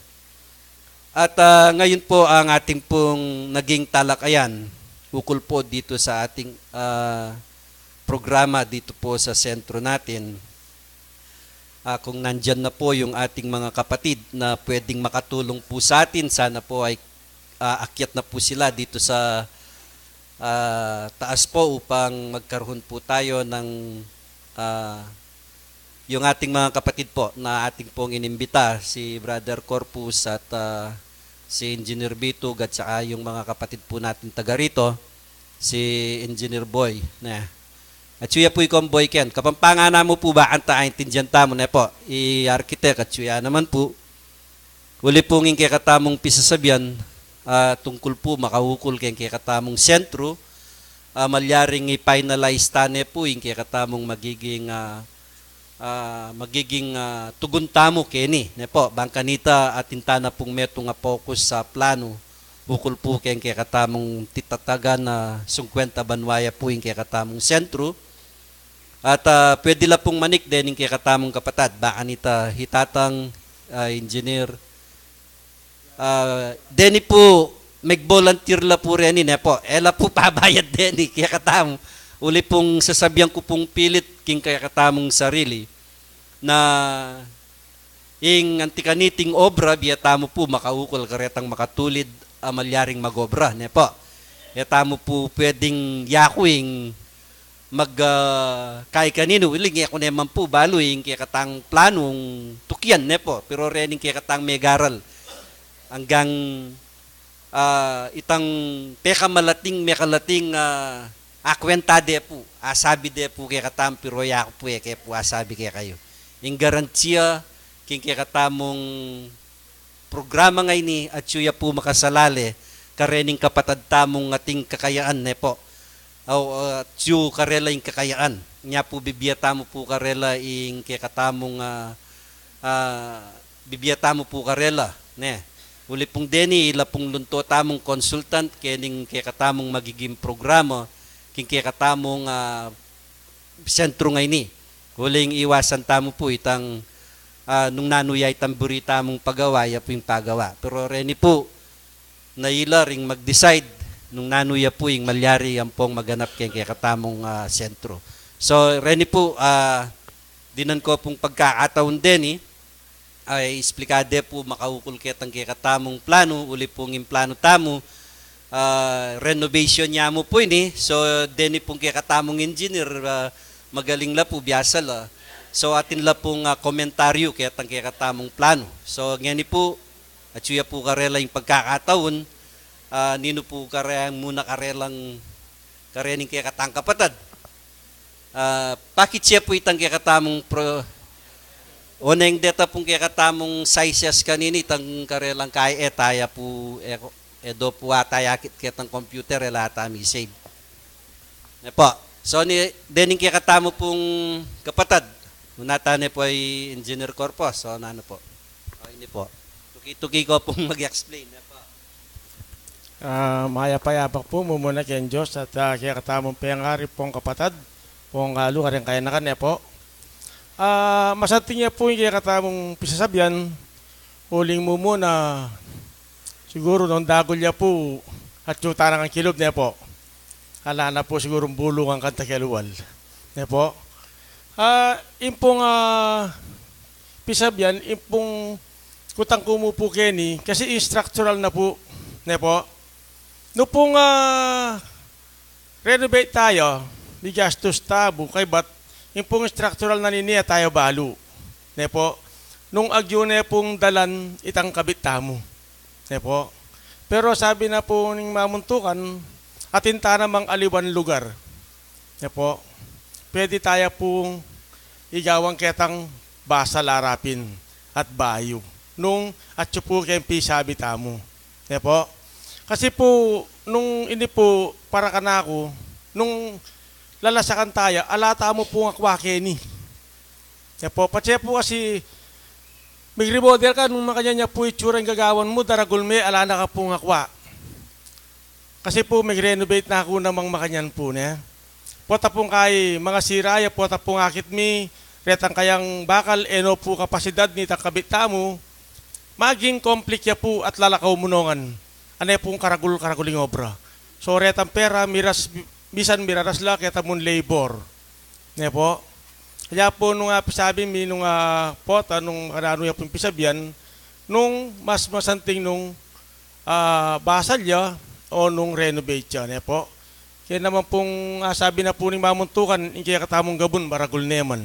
At, ah, ngayon po ang ating pong naging talakayan ukol po dito sa ating, ah, programa dito po sa sentro natin. Ah, kung nandyan na po yung ating mga kapatid na pwedeng makatulong po sa atin, sana po ay, ah, akyat na po sila dito sa, ah, taas po upang magkaroon po tayo ng, ah, yung ating mga kapatid po na ating pong inimbita, si Brother Corpus at, ah, si Engineer Bitug at saka yung mga kapatid po natin taga rito, si Engineer Boy, ne. At suya po ikong Boy Ken. Kapampangan na mu po ba, anta aintindihan tamu, ne po? I architect at suya naman po. Uli pong ing kekatamung pisasabian, ah, tungkul po makaukul keng kekatamung sentru, ah, malyaring i-finalize ta ne po ing kekatamung magiging, ah, ah, magiging, ah, tugun tamu keni, ne po? Bang kanita atin tana pung metung a focus sa planu, ukul po keng kekatamung titatagan na singkwenta banwa ya po ing kekatamung sentru. At, ah, pwede la pung manik dening kekatamung kapatad, bang kanita hitatang, ah, engineer, ah, deni po, meg-volunteer la po reni, ne po. E la po pabayad deni kekatamu. Uli pung sasabian ku pung pilit king kekatamung sarili na ing anti kaniting obra, bie tamu po makaukul karetang makatulid a malyaring mag-obra, ne po. E tamu po pwedeng yaku ing mag, ah, kai kaninu, uling e ku ne man po balu ing kekatang planung tukian, ne po. Pero rening kekatang megaral anggang, ah, itang pekamalating, mekalating, ah, akwenta de po, asabi de po kekatamu, pero yaku po e ke po asabi kekayu. Ing garantiya king kekatamung programa ngeni, atyu ya po makasalale karening kapatad tamung ating kakayaan, ne po. Aw, ah, atyu karela ing kakayaan. Nya po bibie tamu po karela ing kekatamung, ah, ah, bibie tamu po karela, ne. Uli pung deni, ila pung lunto tamung consultant kening kekatamung magiging programa king kekatamung, ah, sentru ngeni. Uling iwasan tamu po itang, ah, nung nanu ya itang buri tamung pagawa, ya po ing pagawa. Pero reni po, na ila ring mag-decide nung nanu ya po ing malyari ampong maganap keng kekatamung, ah, sentru. So, reni po, ah, dinan ko pung pagkakataun deni, ay, explica de po makaukul ketang kekatamung planu, uli pung ing planu tamu, ah, renovation ya mu po ini. So, deni pung kekatamung engineer, ah, magaling la po, biasa la. So, atin la pung, ah, komentaryu ketang kekatamung planu. So, ngeni po, atyu ya po karela ing pagkakataun, ah, ninu po kareng muna karelang, karening kekatang kapatad. Ah, pakit ya po itang kekatamung pro-, Oneng deta pung kekatamung sizes kanini, tang karelang kai e taya pu, e, e do pu ata yakit ketang computer, e la ata mi save. Ne po. So, ni, dening kekatamu pung kapatad, una ta ne po i Engineer Corpus, so, nanu po. O, ini po. Tuki-tuki ko pung mag-explain, ne po. Ah, mayap a yabak pu, mumuna keng Dios at, ah, kekatamung pengari pung kapatad, pung alu, karing kayanakan, ne po. Ah, masanting ya pu ing kekatamung pisasabian, uling mumuna, siguru nung dagul ya pu, atyu tana ngan kilub, ne po. Ala na pu sigurung bulu ngan kanta kelual. Ne po? Ah, ing pung, ah, pisabian, ing pung kutang ku mu pu keni, kasi structural na pu. Ne po? Nung pung, ah, renovate taya, migastus tamu, kaybat, ing pung structural na nini e taya balu. Ne po? Nung agyu ne pung dalan itang kabit tamu. Ne po? Pero sabi na pu ning mamuntukan, atin ta namang aliwan lugar. Ne po? Pwede taya pung igawang ketang basal a rapin at bayu. Nung atyu pu keng pisabi tamu. Ne po? Kasi pu, nung ini pu, para kanaku, nung lalasakan taya, ala tamu pung akwa keni. Ne po? Patse pu kasi, mig-remodel ka, nung makanyan ya pu itsura ing gagawan mu, daragul me, ala na ka pung akwa. Kasi pu, mig-renovate na ku namang makanyan pu, ne? Pota pung kai mangasira ya, pota pung akit mi, retang kayang bakal, e no pu kapasidad nitang kabit tamu, maging conflict ya pu at lalakaw mu no ngan. Ane pung karagul-karagul ing obra. So, retang pera, miras, misan miraras la keta mung labor. Ne po? Kaya pu nung, ah, pisabi mi nung, ah, pota, nung makananu ya pung pisabian, nung mas masanting nung, ah, basal ya o nung renovate ya, ne po? Kaya naman pung, ah, sabi na pu ning mamuntukan, ing kekatamung gabun, maragul ne man.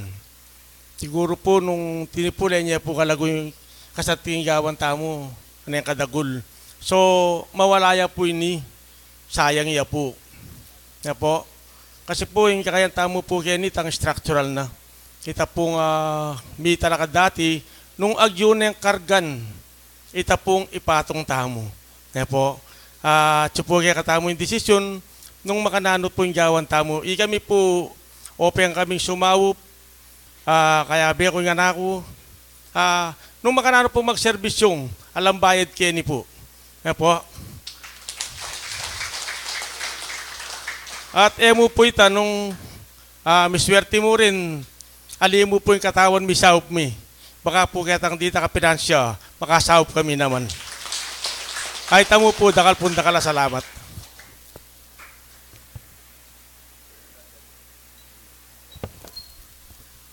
Siguru pu nung tinipulen ya pu kalagu ing kasanting gawan tamu, neng kadagul. So, mawala ya pu ini, sayang ya pu. Ne po? Kasi pu, ing kakayan tamu pu keni itang structural na. Ita pung, ah, mitalakad dati, nung agyu neng kargan, ita pung ipatung tamu. Ne po? Ah, atyu pu kekatamu ing desisyon, nung makananu pu ing gawan tamu. Ikami pu, open kaming sumaup, ah, kayabe ku ing anak ku, ah, nung makananu pu magserbisyung, alang bayad keni pu. Ne po? At e mu pu ita nung, ah, miswerte mu rin, ali mu pu ing katawan misaup mi. Baka pu ketang dita kapinansya, makasaup kami naman. Ay, tamu pu, dakal pung dakal a salamat.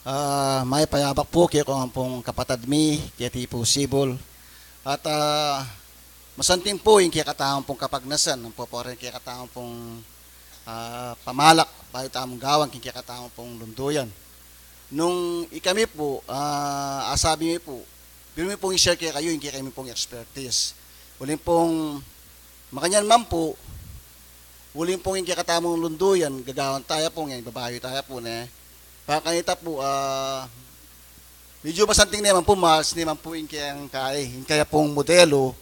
Ah, mayap a yabak pu keko ngan pung kapatad mi, keti pu Sibul. At, ah, masanting pu ing kekatamung pung kapagnasan, ampo pu rin kekatamung pung, ah, pamalak, bayu tamung gawan, king kekatamung pung lunduyan. Nung ikami pu, ah, asabi mi pu, biru mi pung i-share kekayu ing kekami pung expertise. Uling pung, makanyan man pu, uling pung ing kekatamung lunduyan, gagawan taya pu ngan, babayu taya pu, ne. Pakanita pu, ah, medyu masanting ne man pu, mas ne man pu ing kayang kai, ing kaya pung modelu,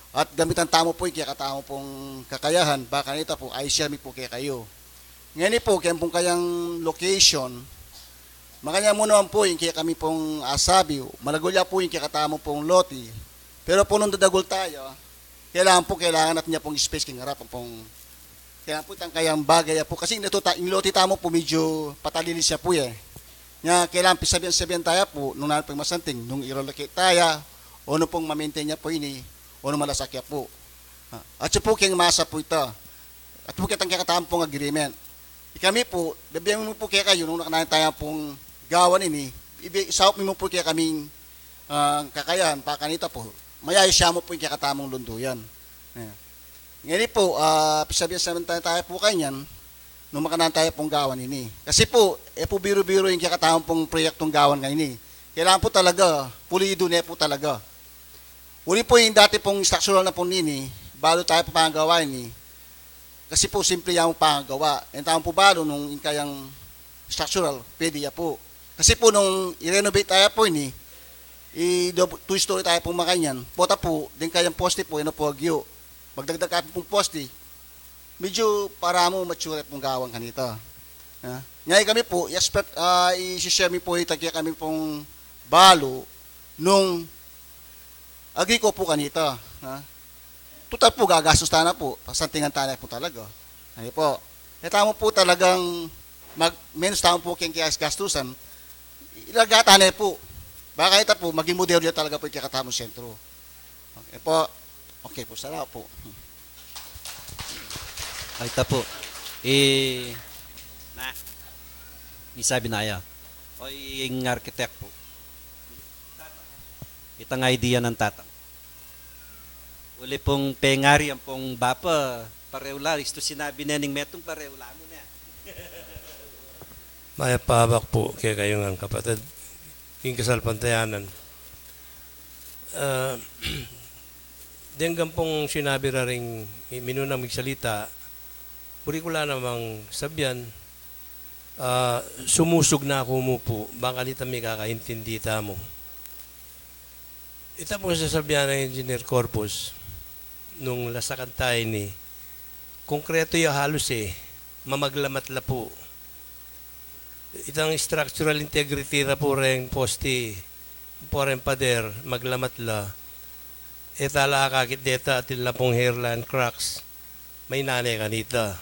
at gamitan tamu pu ing kekatamu pung kakayahan, pakanita pu, i-share mi pu kekayu. Ngeni pu, keng pung kayang location, makanyan mu naman pu ing kekami pung asabi, malagul ya pu ing kekatamu pung lote. Pero pu nung dadagul taya, kailangan pu, kailangan natin ya pung space king arap, pung, kailangan pu itang kayang bagay ya pu. Kasi ing lote ta-, ing lote tamu pu medyu patalilis ya pu, e. Nya, kailangan pisabian-sabian taya pu, nung nanu pung masanting, nung i-relocate taya, o nung pung ma-maintain ya pu ini, o nung malasak ya pu. Ah, atyu pu keng masa pu ita. Atyu pu ketang kekatamu pung agreement. Ikami pu, bibie mi mu pu kekayu, nung makananu taya pung gawan ini, ibi-, isaup mi mu pu kekaming, ah, kakayahan, pakanita pu, mayayus ya mu pu ing kekatamung lunduyan. Ayan. Ngeni pu, ah, pisabian-sabian taya pu kanyan, nung makananu taya pung gawan ini. Kasi pu, e pu biru-biru ing kekatamung pung proyektung gawan ngeni. Kailangan pu talaga, pulidu ne pu talaga. Uli pu ing dati pung structural na pu nini, balu taya pu pangagawa ini. Kasi pu, simple ya mu pangagawa. Ing tamu pu balu nung ing kayang structural, pwede ya pu. Kasi pu, nung i-renovate taya pu ini, I-, two story tayu pung makanyan. Pota pu, deng kayang poste pu, ino pu agyu. Magdagdag ka pung poste. Medyu para mu mature pung gawan kanita. Ha? Ngeni kami pu, i-expect, ah, i-share mi pu ita kekami pung balu nung agree ko pu kanita. Ha? Tutal pu, gagastus tana pu, pasantingan tana pu talaga. Ano pu? E tamu pu talagang mag-, minus tamu pu keng kiyagastusan, ilaga tana pu. Baka ita pu, maging modelo ya talaga pu ing kekatamung sentro. Okay pu. Okay pu, salamat pu. Ay, ita pu. I, na, isabi na ya. O, ing architect pu. Itang idea nang tatang. Uli pung pengari ampong bapa, pareu la, istu sinabi ne ning metung pareu la mu ne. Mayap a abak pu kekayu ngan kapatad, king kasalpantayanan. Ah, deng ampong sinabi ra ring minunang migsalita, buri ku la namang sabian, ah, sumusug na ku mu pu, bang kanita mikakaintindi tamu. Ita pung sasabian nang Engineer Corpus, nung lasakan ta ini, konkreto ya halus e, mamaglamat la pu. Itang structural integrity ra pu reng poste, pu reng pader, maglamat la. E ta la akakit deta, atin la pung hairline cracks, mainane kanita.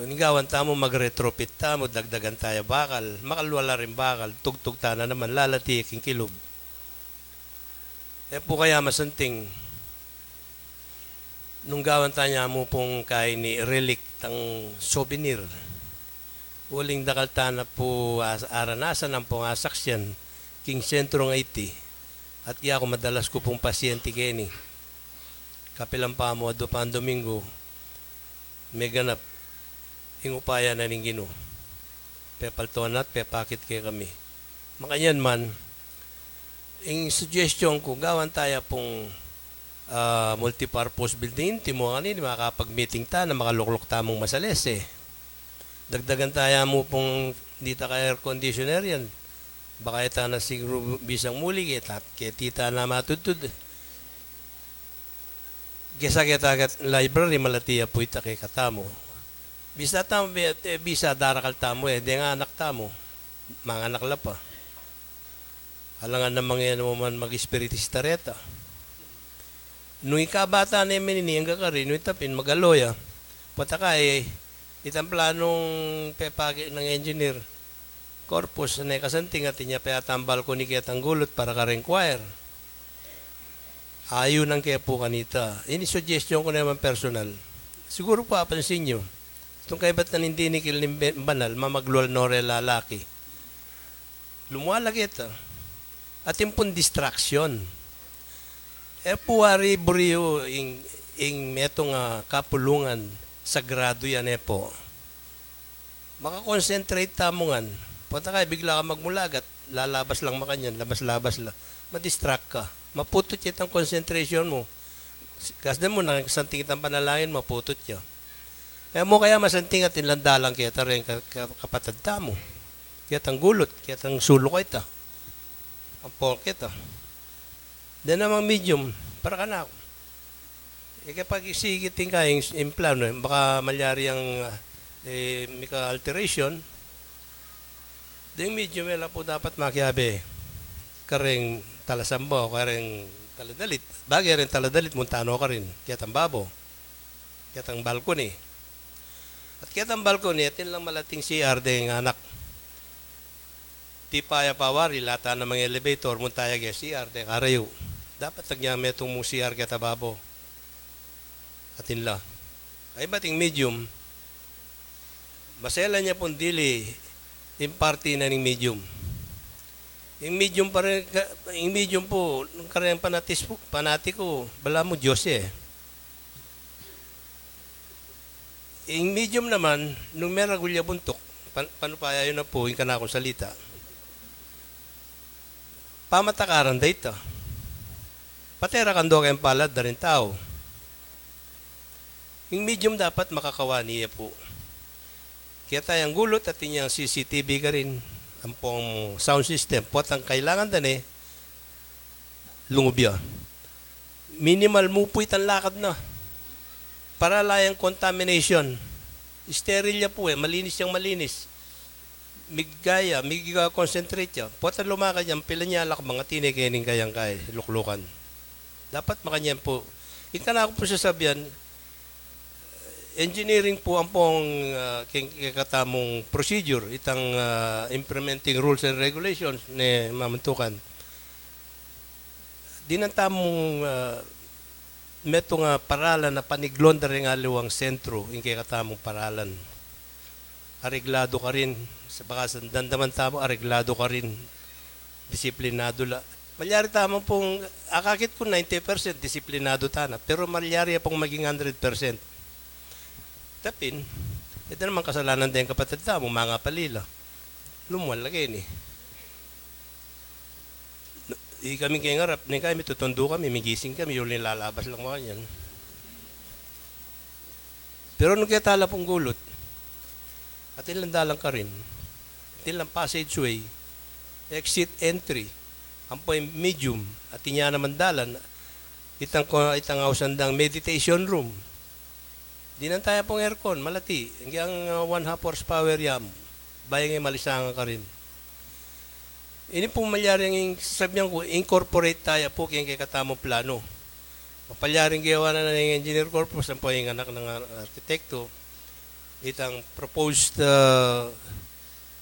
Ing gawan tamu, mag-retrofit tamu, dagdagan taya bakal, makalwa la ring bakal, tugtug tana naman, lalati king kilub. E pu kaya masanting nung gawan tana mu pung keni relic tang souvenir. Uling dakal tana pu as-, aranasan ampong asaksian king sentrung I T. At yaku madalas ku pung pasyente keni. Kapilan pa mu, adwa pang Domingo, meganap ing upaya na ning Ginu. Pepalto na at pepakit kekami. Makanyan man, ing suggestion ku, gawan taya pung, ah, multipurpose building, timu ngeni, makapag-meeting tana, makalukluk tamung masalese. Dagdagan taya mu pung dita ka air conditioner yan. Baka e tana siguru bisang muli, keta, keti tana matudtud. Gesa keta kat library, malati ya pu ita kekatamu. Bisa tamu, be-, e, bisa darakal tamu, e, deng anak tamu. Manganak la pa. Alangan namang e naman mag-espiritista reta. Nung ikabata ne man ini, angga karin, nung ita pin mag-alo ya. Pota ka, e, itang planung pepake nang Engineer Corpus, ne kasanting atin ya pa yatang balcony ketang gulut para kareng choir. Ayunan ke pu kanita. Ini suggestion ku naman personal. Siguru pu apansin yu. Itung kaybat na ning dinikil ning be-, banal, mamaglual no re lalaki. Lumwa la keta. Atin pung distraction. E pu wari buri yu ing, ing metung a kapulungan, sagradu yan e pu. Maka-concentrate tamu ngan. Pota ka, bigla ka magmulagat, lalabas lang makanyan, labas-labas la. Ma-distract ka. Maputut ya itang concentration mu. Kasdan mu, nakasanting itang panalangin, maputut ya. E mu kaya masanting atin lang dalan keta reng ka-, ka-, kapatad tamu. Ketang gulut, ketang suluk a ita. Ampong keta. Deng namang medium, para kanaku. E, kapag isigit ing kayang, ing plano, e, baka malyari yang, e, mika-alteration, deng medium, e la pu dapat makiabe kareng talasamba o kareng taladalit. Bagay reng taladalit, munta no karin, ketang babo, ketang balcony. At ketang balcony, atin lang malating C R deng anak. Tipa ya pa wari, lata na mang elevator, munta ya ke C R, deng karayu. Dapat tagna metung mung C R keta babo. Atin la. Ay, bating medium, maselan ya pung dili ing parti na ning medium. Ing medium pa rin, ka-, ing medium pu, nung kareng panatis pu, panatiku, balamu Dios ya e. Ing medium naman, nung meragul ya buntuk, pan-, panupaya yu na pu ing kanakung salita. Pamatakaran da ita. Pati ra kandua kayang palad da ring tau. Ing medium dapat makakawani ya pu. Keta yang gulut, atin yang C C T V karin, ampong sound system. Potang kailangan da ne, lungub ya. Minimal mu pu itang lakad na. Para ala yang contamination. Sterile ya pu e, malinis yang malinis. Migaya, mig-concentrate ya. Pota lumakad yang pila nya lakbang, atin e keni ing kayang kai, luklukan. Dapat makanyan pu. Ing kanaku pung sasabian, engineering pu ampong, ah, keng, kekatamung procedure, itang, ah, implementing rules and regulations ne mamantukan. Dinan tamung, ah, metung a paralan a paniglon da ring aliwang sentru, ing kekatamung paralan. Areglado karin, sa bakas damdaman tamu, areglado karin, disiplinado la. Malyari tamu pung, akakit ku ninety percent disiplinado tana, pero malyari ya pung maging hundred percent. Tapin, ita naman kasalanan deng kapatad tamu, mangapalila. Lumwal lagi ni. Ikami keng arap, neng kami tutundu kami, migising kami, uling lalabas lang makanyan. Pero nung keta la pung gulut, atin lang dalan karin, atin lang passageway, exit entry, ampo ing medium, atin ya naman dalan, itang ko, itang ausan dang meditation room. Dinan taya pung aircon, malati, ing, ah, one half horsepower ya mu, bayu nge malisang karin. Ini pu malyari ing sasabian ku, incorporate taya pu keng kekatamung plano. Mapalyari ing gewa na ning Engineer Corpus, ampo ing anak nang ar-, arkitekto, itang proposed, ah,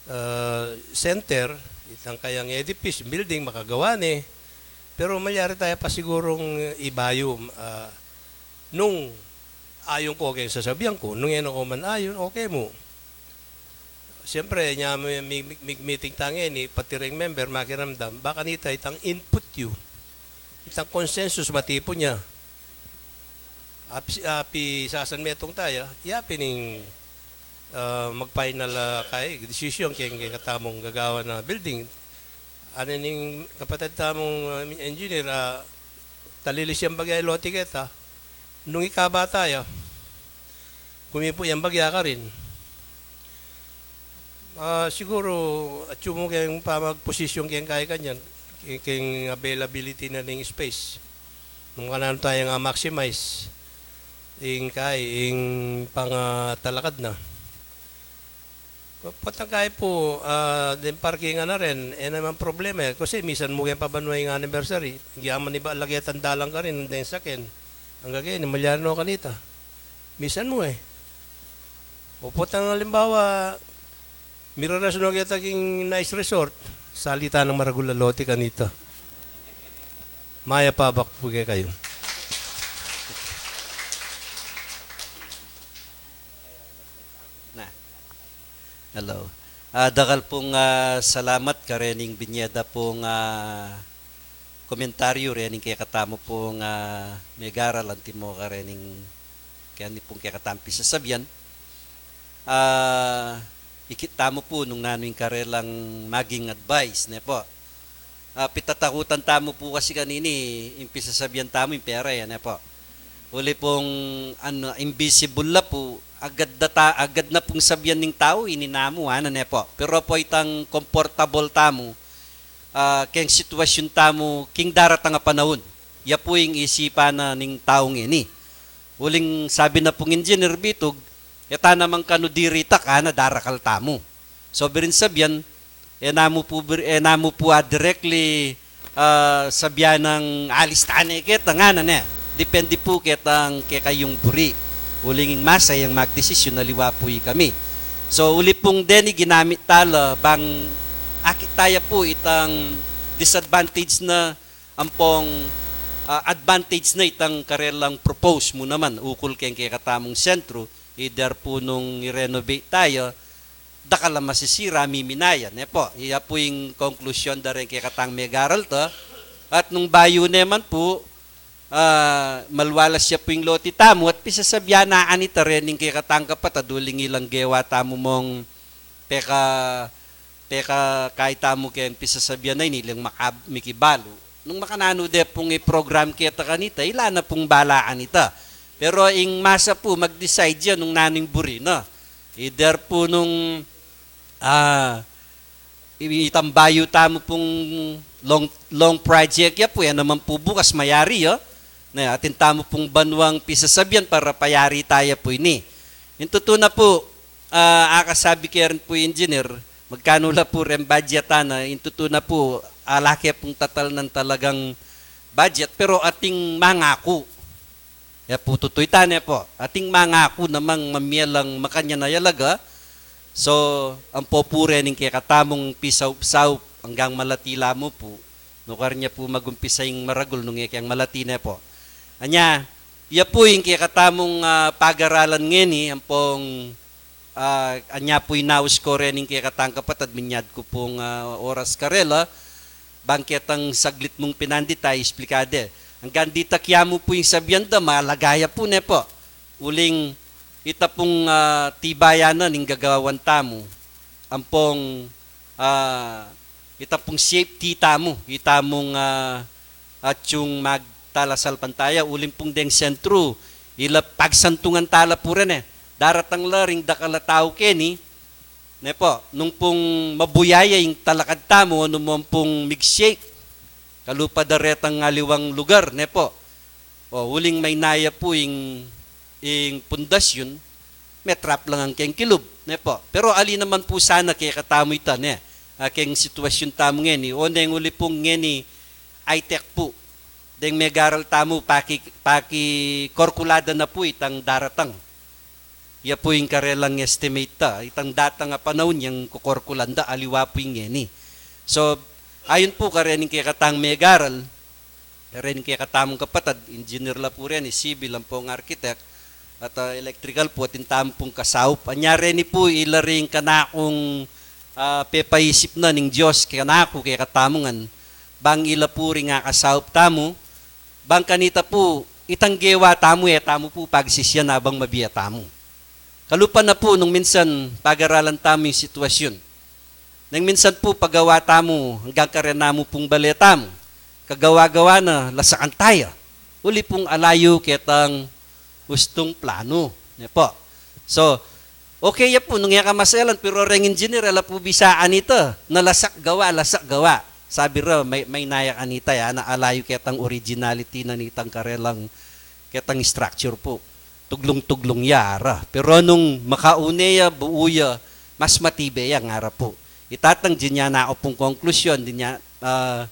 ah, center, itang kayang edifice, building, makagawa ne. Pero malyari taya pa sigurung ibayu, ah, nung ayun ku, okay ing sasabian ku. Nung e na ku man ayun, okay mu. Siyempre, nya mi-, mi-, mi-, meeting ta ngeni, pati ring member, makiramdam, baka nita itang input yu, itang consensus, matipun ya. Api, api sasan metung taya, ya pin ing, ah, mag-final, ah, kai, decision keng, keng kekatamung gagawan na building. Ane ning kapatad tamung, ah, engineer, ah, talilis yang bagya, ilote keta. Nung ikabata ya, kumipu yang bagya karin. Ah, siguru, atyu mu keng pamagposisyon keng kai kanyan, keng, keng availability na ning space. Nung kananu taya nga maximize ing kai, ing pangatalakad na. Potang kai pu, ah, deng parkingan na rin, e naman problema e. Kasi misan mu keng pabanua ing anniversary, gyaman iba lagi at ang dalan karin, deng saken. Angga keni, malyari no kanita. Misan mu e. O potang alimbawa, miraras no keta king nice resort, sali ta nang maragul a lote kanita. Mayap a abak pu kekayu. Na. Hello. Ah, dakal pung, ah, salamat karening binie da pung, ah, komentaryu rening kekatamu pung, ah, megaral antimo karening keni pung kekatamung pisasabian. Ah, ikit tamu pu nung nanu ing karelang maging advice, ne pu. Ah, pitatakutan tamu pu kasi kanini, ing pisasabian tamu, ing pera, yan, ne pu. Uli pung, ano, invisible la pu, agad na ta-, agad na pung sabian ning tau, ini namu, ana, ne pu. Pero pu itang komportable tamu, ah, keng sitwasyun tamu, king daratang a panaun. Ya pu ing isipan na ning tau ngeni. Uling sabi na pung engineer Bitug, e ta naman kanu diritak, ana, darakal tamu. So, birin sabian, e namu pu, bir-, e namu pu a directly, ah, sabian nang alis tane keta ngana ne. Depende pu ketang kekayung buri. Uling ing masa yang magdesisyun, aliwa pu ikami. So, uli pung deni ginamit tala, bang akit taya pu itang disadvantage na ampong, ah, advantage na itang karelang propose mu naman ukul keng kekatamung sentru, either pu nung i-renovate taya, dakal a masisira, miminaya, ne pu. Iya pu ing konklusyon da reng kekatang megaral ta. At nung bayu ne man pu, ah, malwalas ya pu ing lote tamu at pisasabian na anita rening kekatang kapatad uling ilang gewa tamu mong peka, peka kai tamu keng pisasabian na ini, ilang makab-, mikibalu. Nung makananu de pung i-program keta kanita, ila na pung bala anita. Pero ing masa pu, mag-decide ya nung nanu ing buri na. Either pu nung, ah, i-, itang bayu tamu pung long, long project ya pu, e naman pu bukas mayari ya. Ne, atin tamu pung banuang pisasabian para payari taya pu ini. Ing tutu na pu, ah, akasabi ke rin pu, engineer, magkanu la pu ring budget, ana, ing tutu na pu, ala ke pung tatalnan talagang budget, pero ating mangaku. Ya pu tutu ita, ne pu. Ating mangaku namang mamie lang makanyan a yalaga. So, ampo pu reng kekatamung pisaup-saup anggang malati la mu pu. Nukarin ya pu magumpisa ing maragul nung e keng malati, ne pu. Anya, ya pu ing kekatamung, ah, pagaralan ngeni, ampong ah, anya pu inaus ko reng kekatang kapatad, minyad ku pung, ah, oras karela, bang ketang saglit mung pinandit a isplika de. Anggang dita kiyamu pu ing sabian da, malaga ya pu, ne pu. Uling ita pung, ah, tibayan na ning gagawan tamu. Ampong, ah, ita pung safety tamu, ita mung, ah, atiu magtalasalpantaya, uling pung deng sentru, ila pagsantungan tala pu rin e. Daratang la ring dakal a tau keni, ne pu, nung pung mabuya ya ing talakad tamu, o nung pung mig-shake, kalupa da retang aliwang lugar, ne pu. O, uling maina ya pu ing, ing pundasyun, me-trap lang ang keng kilub, ne pu. Pero ali naman pu sana kekatamu ita, ne. Ah, keng sitwasyun tamu ngeni, o neng uli pung ngeni, high-tech pu. Deng megaral tamu, paki-, pakikorkulada na pu itang daratang. Ya pu ing karelang estimate ta, itang datang a panaun yang kukorkulan da, aliwa pu ing ngeni. So, ayun pu kareng kekatang megaral, reng kekatamung kapatad, engineer la pu reni, civil ampong architect, at, ah, electrical pu, atin tamu pung kasaup. Anya reni pu, ila ring kanakung, ah, pepaisip na ning Dios kanaku, kekatamu ngan, bang ila pu ring akasaup tamu, bang kanita pu, itang gewa tamu, e tamu pu pagsisian a bang mabie tamu. Kalupa na pu nung minsan pagaralan tamu ing sitwasyun. Neng minsan pu pagawa tamu, anggang karena mu pung bale tamu, kagawa-gawa na, lasakan taya. Uli pung ala yu ketang ustung planu, ne pu. So, okay ya pu, nung e ka maselan, pero reng engineer, ala pu bisa anita, na lasak gawa, lasak gawa. Sabi ra, may, maina ya kanita ya, na ala yu ketang originality na nitang karelang, ketang structure pu. Tuglung-tuglung ya, ara. Pero nung makaune ya, buu ya, mas matibe ya, ngara pu. Itatang, dinya na aku pung konklusyon, dinya, ah,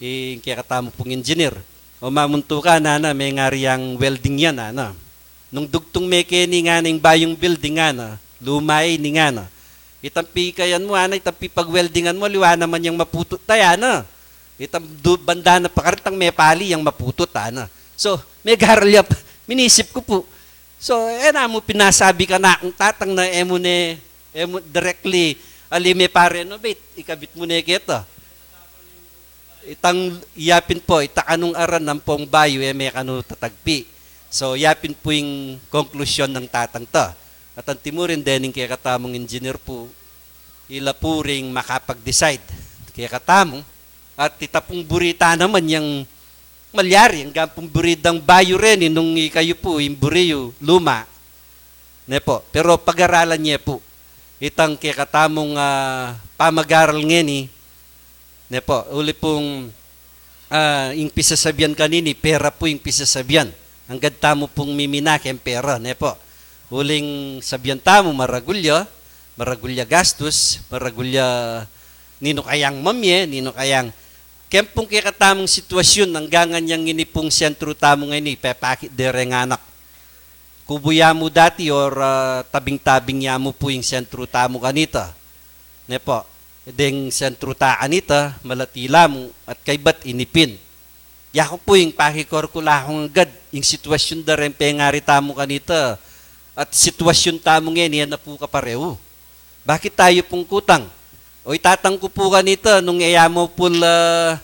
ing kekatamu pung engineer. O mamuntukan, ana, mengari yang welding yan, ana. Nung dugtung me keni ngana ing bayung building, ana, luma ini ngana. Itang pikayan mu, ana, itang pipag-weldingan mu, aliwa naman yang maputut taya, ana. Itang du-, banda na pa karin itang mepali yang maputut, ana. So, megaral ya, minisip ku pu. So, e na mu pinasabi kanakung tatang na e mu ne, e mu directly, ali me pa-renovate, ikabit mu ne keta. Itang yapin pu, ita kanung aran ampong bayu, e me kanu tatagpi. So, yapin pu ing konklusyon nang tatang ta. At antimurin dening kekatamung engineer pu, ila pu ring makapag-decide kekatamu, at ita pung buri ta naman yang malyari, anggang pung buri dang bayu reni nung ikayu pu, ing buri yu, luma. Ne pu, pero pagaralan ye pu. Itang kekatamung, ah, pamagaral ngeni, ne pu, uli pung, ah, ing pisasabian kanini, pera pu ing pisasabian. Anggad tamu pung mimina keng pera, ne pu. Uling sabian tamu, maragul ya, maragul ya gastus, maragul ya ninu kayang mamie, ninu kayang. Keng pung kekatamung sitwasyun, anggang ngeni pung sentru tamu ngeni, pepakit de reng anak. Kubu ya mu dati or, ah, tabing-tabing ya mu pu ing sentru tamu kanita. Ne pu, deng sentru ta kanita, malati la mu, at kaybat ini pin. Yaku pu ing pakikorkula kung agad, ing sitwasyun da reng pengari tamu kanita, at sitwasyun tamu ngeni, e na pu kapareu. Bakit tayu pung kutang? O, itatang ku pu kanita, nung e ya mu pu la,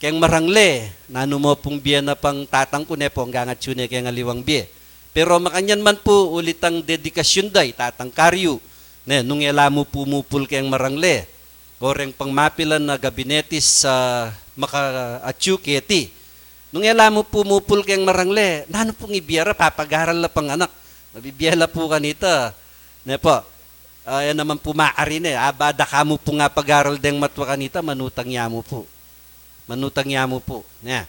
keng marangle, nanu mu pung bie na pang tatang ku, ne pu, anggang atyu ne keng aliwang bie. Pero makanyan man pu, uli tang dedikasyun da, itatang karyu, ne, nung e la mu pumupul keng marangle, o reng pang mapilan a gabinetis a makaatyu keti. Nung e la mu pumupul keng marangle, nanu pung ibie ra, papagaral la pang anak. Mabibie la pu kanita, ne pu. Ah, e naman pu makari ne, aba, daka mu pung apagaral deng matua kanita, manutang ya mu pu. Manutang ya mu pu. Ne.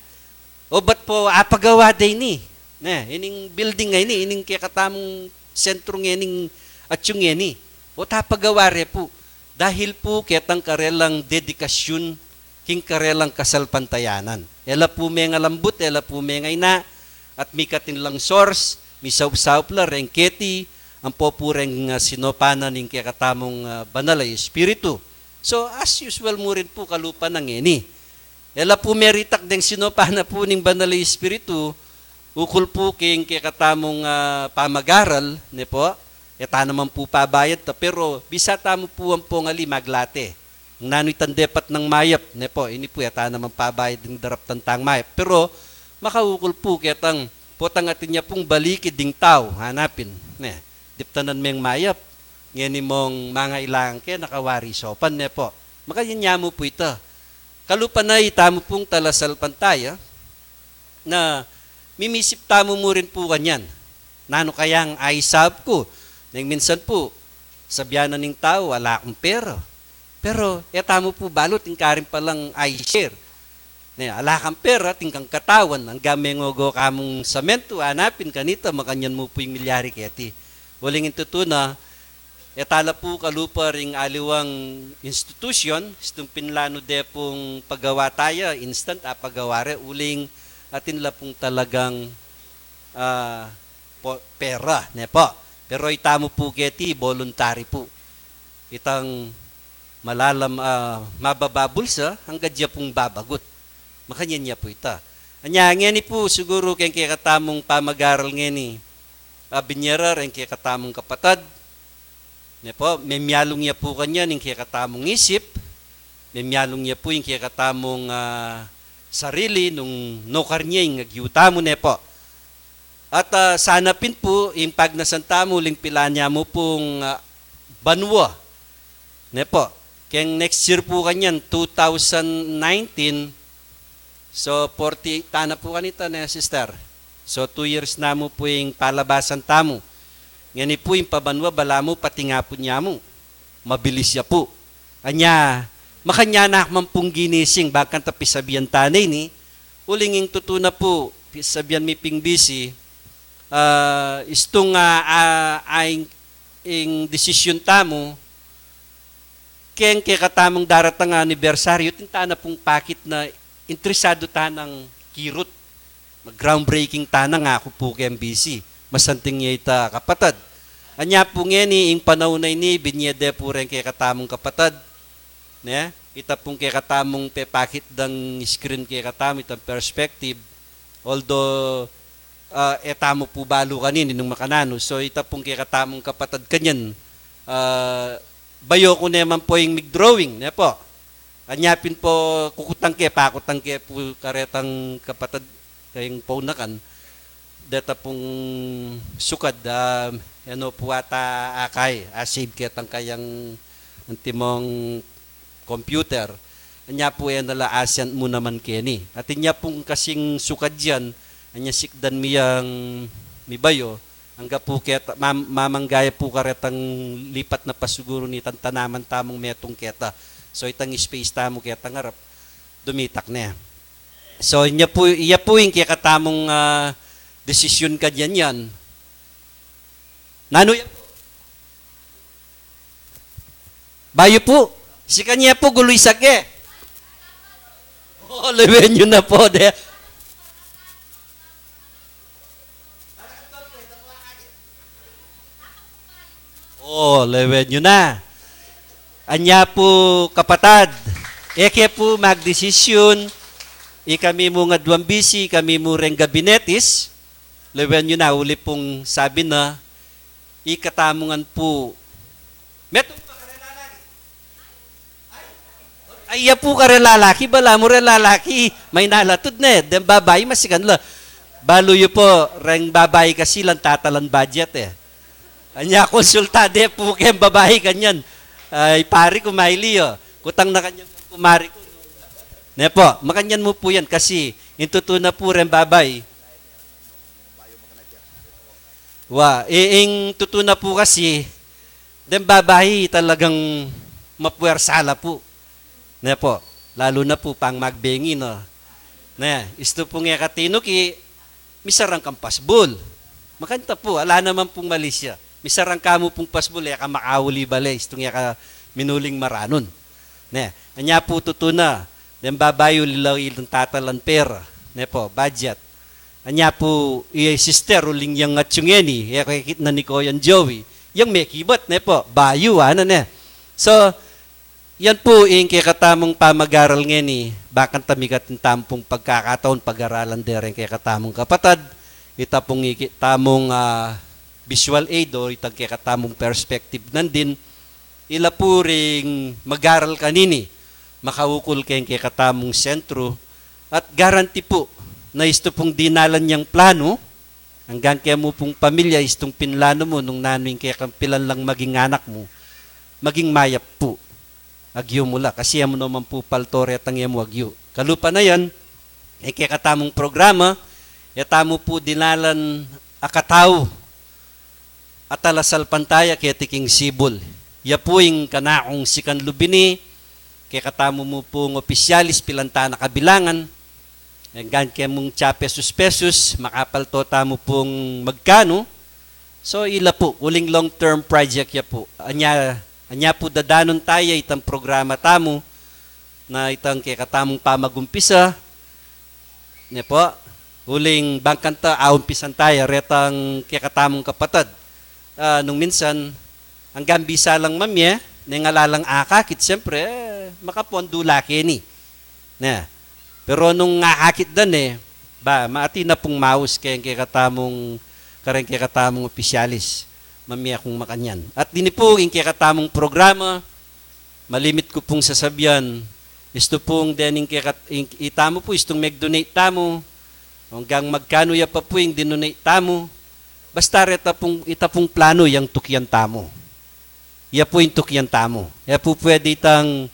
O bat pu apagawa de ini? Ne, ining building a ini, ining kekatamung sentru ngening atsu ngeni. O tapagawa re pu. Dahil pu ketang karelang dedikasyun king karelang kasalpantayanan. E la pu mengalambut, e la pu mengaina, at mikatin lang source, misaupsaup la reng keti, ampo pu reng, ah, sinopanan ning kekatamung, ah, banal a espiritu. So, as usual mu rin pu kalupa na ngeni. E la pu meritak deng sinopanan pu ning banal a espiritu, ukul pu king kekatamung, ah, pamagaral, ne pu? E ta naman pu pabayad ta, pero bisa tamu pu ampong ali maglate. Nung nanu itang depat nang mayap, ne pu, ini pu, e ta naman pabayad ding daraptan tang mayap. Pero, makaukul pu ketang, potang atin ya pung baliki ding tau, hanapin, ne, diptanan meng mayap, ngeni mong mangailangan ke, nakawari sopan, ne pu. Makanyan ya mu pu ita. Kalupa na itamu pung talasalpantaya, na mimisip tamu mu rin pu kanyan. Nanu kayang aisab ku? Neng minsan pu, sabian na ning tau, ala kang pera. Pero, e tamu pu balu, atin karin palang i-share. Ne, ala kang pera, atin kang katawan, anggang mengogo ka mung samentu, hanapin kanita, makanyan mu pu ing milyari keti. Uling ing tutu na, e ta la pu kalupa ring aliwang institusyun, istung pinlanu de pung pagawa taya, instant, apagawa re, uling atin la pung talagang, ah, po-, pera, ne pu. Pero itamu pu keti, voluntary pu. Itang malalam, ah, mababa bulsa, angga dia pung babagut. Makanyan ya pu ita. Anya, ngeni pu, siguru keng kekatamung pamagaral ngeni, ah, binie ra reng kekatamung kapatad, ne pu, memialung ya pu kanyan ing kekatamung isip, memialung ya pu ing kekatamung, ah, sarili nung nukar ne ing agyu tamu, ne pu. At, ah, sana pin pu, ing pagnasan tamu, uling pilan ya mu pung, ah, banua, ne pu. Keng next year pu kanyan, two thousand nineteen, so, forty-eight ta na pu kanita, ne, sister? So, two years na mu pu ing palabasan tamu. Ngeni pu ing pabanua, balamu, patingapun ya mu. Mabilis ya pu. Anya, makanyan na man pung ginising, bang kanita pisabian ta ne ini, uling ing tutu na pu, pisabian mi ping busy, ah, istung, ah, ah, ah, ing, ing desisyon tamu, keng kekatamung daratang a anibersaryu, atin ta na pung pakit na interesadu tanang kirut. Mag-groundbreaking ta na, ngaku pu keng busy. Masanting ya ita, kapatad. Anya pu ngeni, ing panaun a ini, binie de pu reng kekatamung kapatad, ne? Ita pung kekatamung pepakit dang screen kekatamu, itang perspective. Although, ah, e tamu pu balu kanini nung makananu. So, ita pung kekatamung kapatad kanyan, ah, bayu ku ne man pu ing mig-drawing, ne pu? Anya pin pu, kukutang ke, pakutang ke pu karetang kapatad, keng ponakan. Deta pung sukad, ah, e no pu ata akay, a-save ketang kayang antimong computer. Anya pu, e na la, a-send mu naman keni. Atin ya pung kasing sukad yan, anya sikdan mi yang mibayu, angga pu keta, mam-, mamangga ya pu karetang lipat na pasiguru nitang tanaman tamung metung keta. So, itang space tamu ketang arap, dumitak ne. So, iya pu, iya pu ing kekatamung, ah, desisyon kanyan yan. Nanu ya pu? Bayu pu. Sikan ya pu, gulu isake. O, lewen yu na pu de. O, lewen yu na. Anya pu, kapatad, e ke pu magdesisyon, ikami mu ngan aduang busy, ikami mu reng gabinetis, lewen yu na, uli pung sabi na, ikatamu ngan pu. Metung pa kare lalaki. Ay, iya pu kare lalaki, balamu reng lalaki, maina la tud ne, deng babai masikan la. Balu yu pu, reng babai kasi alang tatalan budget e. Anya konsulta de pu keng babai kanyan. Ay, pari ku, maili yu. Kutang na kanyan, kumari ku. Ne pu, makanyan mu pu yan kasi, ing tutu na pu reng babai. Wa, i-, ing tutu na pu kasi, deng babai talagang mapuwersa la pu. Ne pu. Lalu na pu pang magbengi, no? Ne, istu pung e ka tinuki, misarang kang pasbul. Makanita pu, ala naman pung malisya. Misarang ka mu pung pasbul, e ka makauli bale, istung e ka minuling maranun. Ne, anya pu tutu na, deng babayu lila ilang tatalan pera. Ne po, budget. Anya pu, iya sister, uling yang atiu ngeni, e ka ikit na ni Koyang Joey. Yang mekibat, ne po, bayu, ana ne. So, yan pu ing kekatamung pamagaral ngeni, bakanta mikat ing tamu pung pagkakataun pagaralan de reng kekatamung kapatad, ita pung ikit tamung, ah, visual aid o itang kekatamung perspective nandin, ila pu ring magaral kanini, makaukul keng kekatamung sentru, at guarantee pu na istu pung dinalan yang planu, anggang kemu pung pamilya, istung pinlanu mu nung nanu ing kekang pilan lang maging anak mu, maging mayap pu. Agyu mu la, kasi e mu naman pu palto retang e mu agyu. Kalupa na yan, e kekatamung programa, e tamu pu dinalan a katau a talasalpantaya keti king sibul. Ya pu ing kanakung sikan lubini, kekatamu mu pung opisyalis, pilan ta na kabilangan, anggang kemung tsa pesus-pesus, makapalto tamu pung magkanu. So, ila pu, uling long-term project ya pu. Anya, anya pu dadanun taya itang programa tamu, na itang kekatamung pamagumpisa, ne po, uling bangkanta aumpisan taya, retang kekatamung kapatad. Ah, nung minsan, anggang bisa lang mamie, neng ala lang akakit, siyempre, e, makapondo la keni. Ne. Pero nung akakit da ne, ba, maati na pung maus keng kekatamung, kareng kekatamung opisyalis. Mamie kung makanyan. At dini pu, ing kekatamung programa, malimit ku pung sasabian, istu pung dening kekat-, ing, itamu pu, istung meg-donate tamu, anggang magkanu ya pa pu ing dinonate tamu, basta reta pung, ita pung planu yang tukian tamu. Ya pu ing tukian tamu. Ya pu pwede itang,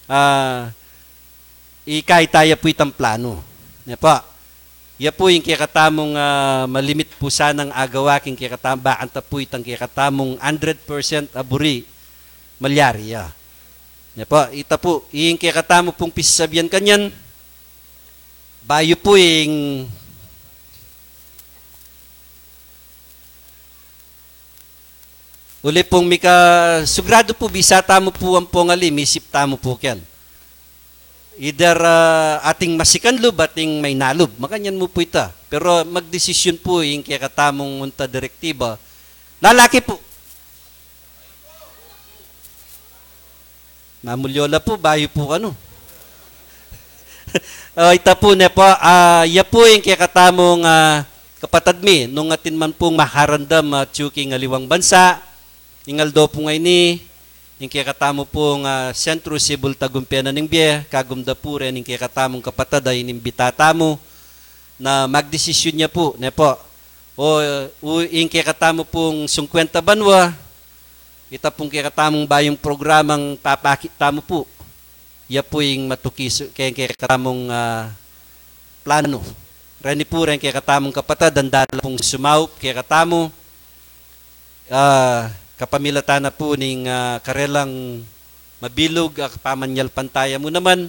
ah, ikayta ya pu itang planu. Ne po. Ya pu ing kekatamung, ah, malimit pu sanang agawa king kekatamung, bakanta pu itang kekatamung hundred percent a buri, malyari ya. Ne po, ita pu, ing kekatamu pung pisasabian kanyan, bayu pu ing uli pung mika, sugradu pu, bisa tamu pu ampong ali, misip tamu pu ken. Either, ah, ating masikan lub, ating mainalub. Makanyan mu pu ita. Pero magdesisyun pu ing kekatamung unta direktiba. Lalaki pu. Mamulyo la pu, bayu pu kanu. O, ita pu, ne po, ah, ya pu ing kekatamung, ah, kapatad mi, nung atin man pung makarandam, ah, atyu king aliwang bansa, ing aldo pu ngeni, ing kekatamu pung, ah, Sentru Sibul Tagumpe na ning Bie, kagum da pu reng ing kekatamung kapatad a inimbita tamu, na magdesisyun ya pu, ne po. O, u-, ing kekatamu pung singkwenta banua, ita pung kekatamung bayung programang papakit tamu pu. Ya pu ing matuki su-, keng kekatamung, ah, planu. Reni pu reng kekatamung kapatad, anda la pung sumaup kekatamu, ah, kapamilatan na pu ning, ah, karelang mabilug a pamanyalpantaya mu naman,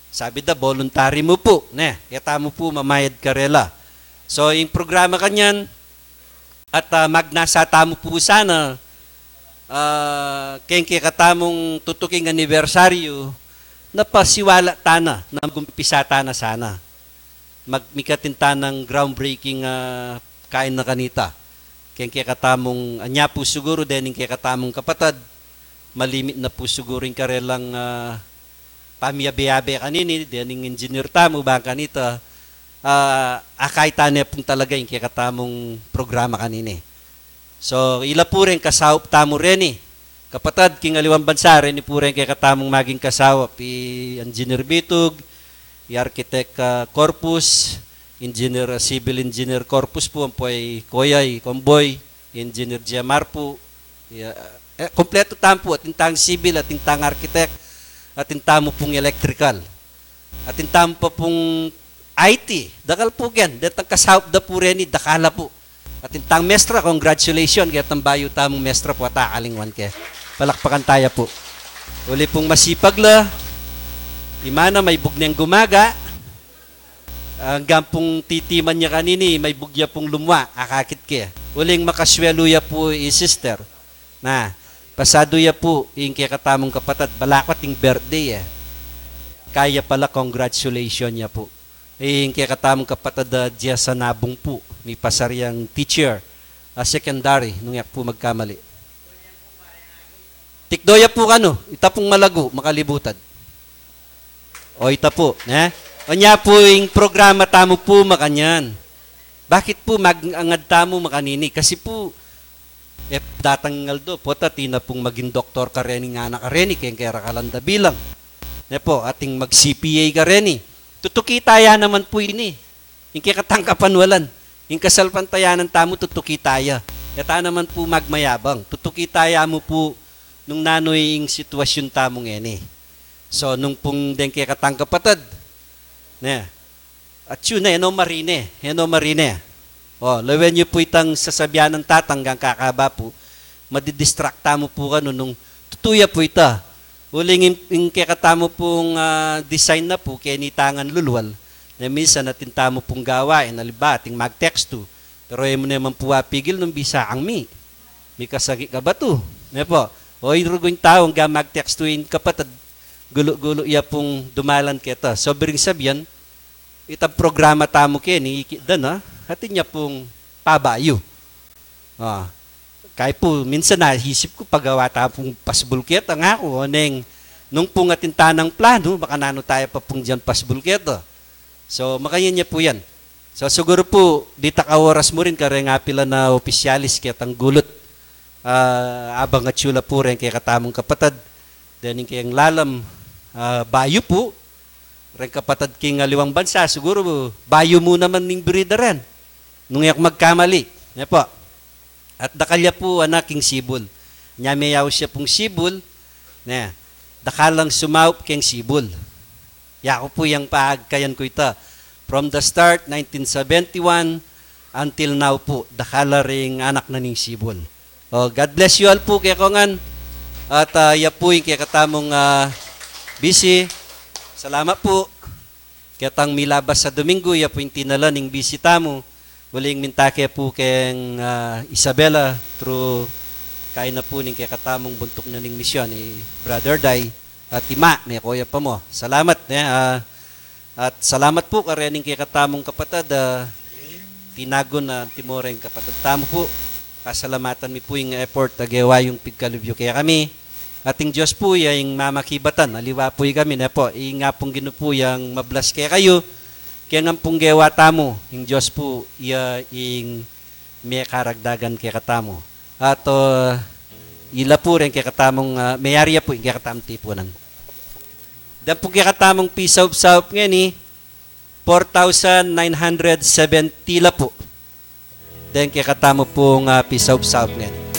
sabi da, voluntary mu pu, ne, e tamu pu mamayad karela. So, ing programa kanyan, at, ah, magnasa tamu pu sana, ah, keng kekatamung tutuking anibersaryu, napasiwala tana, na magumpisa tana sana. Mag-, mikatin tanang groundbreaking, ah, kain na kanita. Keng kekatamung, anya pu siguru, dening kekatamung kapatad, malimit na pu siguru ing karelang, ah, pamiyabe-yabe kanini, dening engineer tamu, bang kanita, ah, akay tane pung talaga ing kekatamung programa kanini. So, ila pu reng kasaup tamu reni. Kapatad, king aliwang bansa, reni pu reng kekatamung maging kasaup, i Engineer Bitug, i Architect, ah, Corpus, Engineer, ah, Civil Engineer Corpus pu, ampo i Koyay, Komboy, Engineer G M R pu, ya, e, kompletu tamu pu, atin tang civil, atin tang architect, atin tamu pung electrical, atin tamu pa pung I T, dakal pu ken, detang kasaup da pu reni, dakal la pu. Atin tang mestra, congratulations, ketang bayu tamung mestra pu, at akalingwan ke. Palakpakan taya pu. Uli pung masipag la, Imana, maibug neng gumaga. Anggang pung titiman ya kanini, maibug ya pung lumwa, akakit ke. Uling makaswelu ya pu i sister. Na, pasadu ya pu ing kekatamung kapatad, balaku ating birthday e. Kaya pala, congratulation ya pu. Ing kekatamung kapatad, ah, Jessa Nabung pu, mipasar yang teacher, ah, secondary, nung e ku pu magkamali. Tikdo ya pu kanu, ita pung malagu, makalibutan. O, ita pu, ne? O nya pu, ing programa tamu pu makanyan. Bakit pu mag-angad tamu makanini? Kasi pu, e, datang ing aldo, pota, atin na pung maging doktor kareni ing anak kareni, keng kera kalanda bilang. Ne pu, ating mag-C P A kareni. Tutuki taya naman pu ini. Ing kekatang kapanwalan, ing kasalpantayanan tamu, tutuki taya. E ta naman pu magmayabang. Tutuki taya mu pu nung nanu ing sitwasyun tamu ngeni. So, nung pung deng kekatang kapatad, ne, atyu na, e no marine, e no marine. O, lawen yu pu itang sasabian nang tatang, anggang kakaba pu, madidistract tamu pu kanu nung tutu ya pu ita. Uling ing, ing kekatamu pung, ah, design na pu, keni tangan lulwal. Ne minsan atin tamu pung gawain, aliwa, ating mag-text to. Pero e mu naman pu apigil nung bisa kang mi, mikasakit ka ba tu? Ne pu. O, ing rugung tau, anggang mag-text to ing kapatad, gulu-gulu ya pung dumalan keta. So, biring sabian, itang programa tamu keni, ikit da na, atin ya pung pabayu. Ah, kaya pu, minsan naisip ku, pagawa ta pung pasbul keta, ngaku, oneng, nung pung atin tanang planu, makananu taya pa pung dian pasbul keta. So, makanyan ya pu yan. So, siguru pu, ditak a oras mu rin, kareng apila na opisyalis ketang gulut. Ah, abang atyu la pu reng kekatamung kapatad, dening keng lalam, ah, bayu pu, reng kapatad king aliwang bansa, siguru, bayu mu naman ning birida ren. Nung e ku magkamali, ne pu. At dakal ya pu anak king sibul. Nya meyaus ya pung sibul, ne, dakal lang sumaup keng sibul. Yaku pu yang pagkayan ku ita. From the start, nineteen seventy-one, until now pu, dakal la ring anak na ning sibul. O, God bless you all pu, kekongan. At, ah, ya pu ing kekatamung, ah, bisi. Salamat pu. Ketang milabas a Domingo, ya pu ing tinala ning bisi tamu. Uling minta ke pu keng, ah, Isabela, through kaina pu ning kekatamung buntuk na ning misyon, i Brother Day, at ima, meko ya pa mu. Salamat, ne, ah, at salamat pu karening kekatamung kapatad, ah, tinagun a antimoreng kapatad tamu pu. Pasalamatan mi pu ing effort a gewa yung pigkalub yu kekami. At ing Dios pu ya ing mamakibatan, aliwa pu ikami, ne pu, ing Apung Ginu pu yang mablas kekayu, keng ampong gewa tamu, ing Dios pu ya ing mekaragdagan kekatamu. At, uh, ila pu reng kekatamung, uh, meyari ya pu ing kekatamung tipunan. Deng pu kekatamung pisaup-saup ngeni, four thousand nine hundred seventy la pu. Deng kekatamu pung, ah, pisaup-saup ngeni.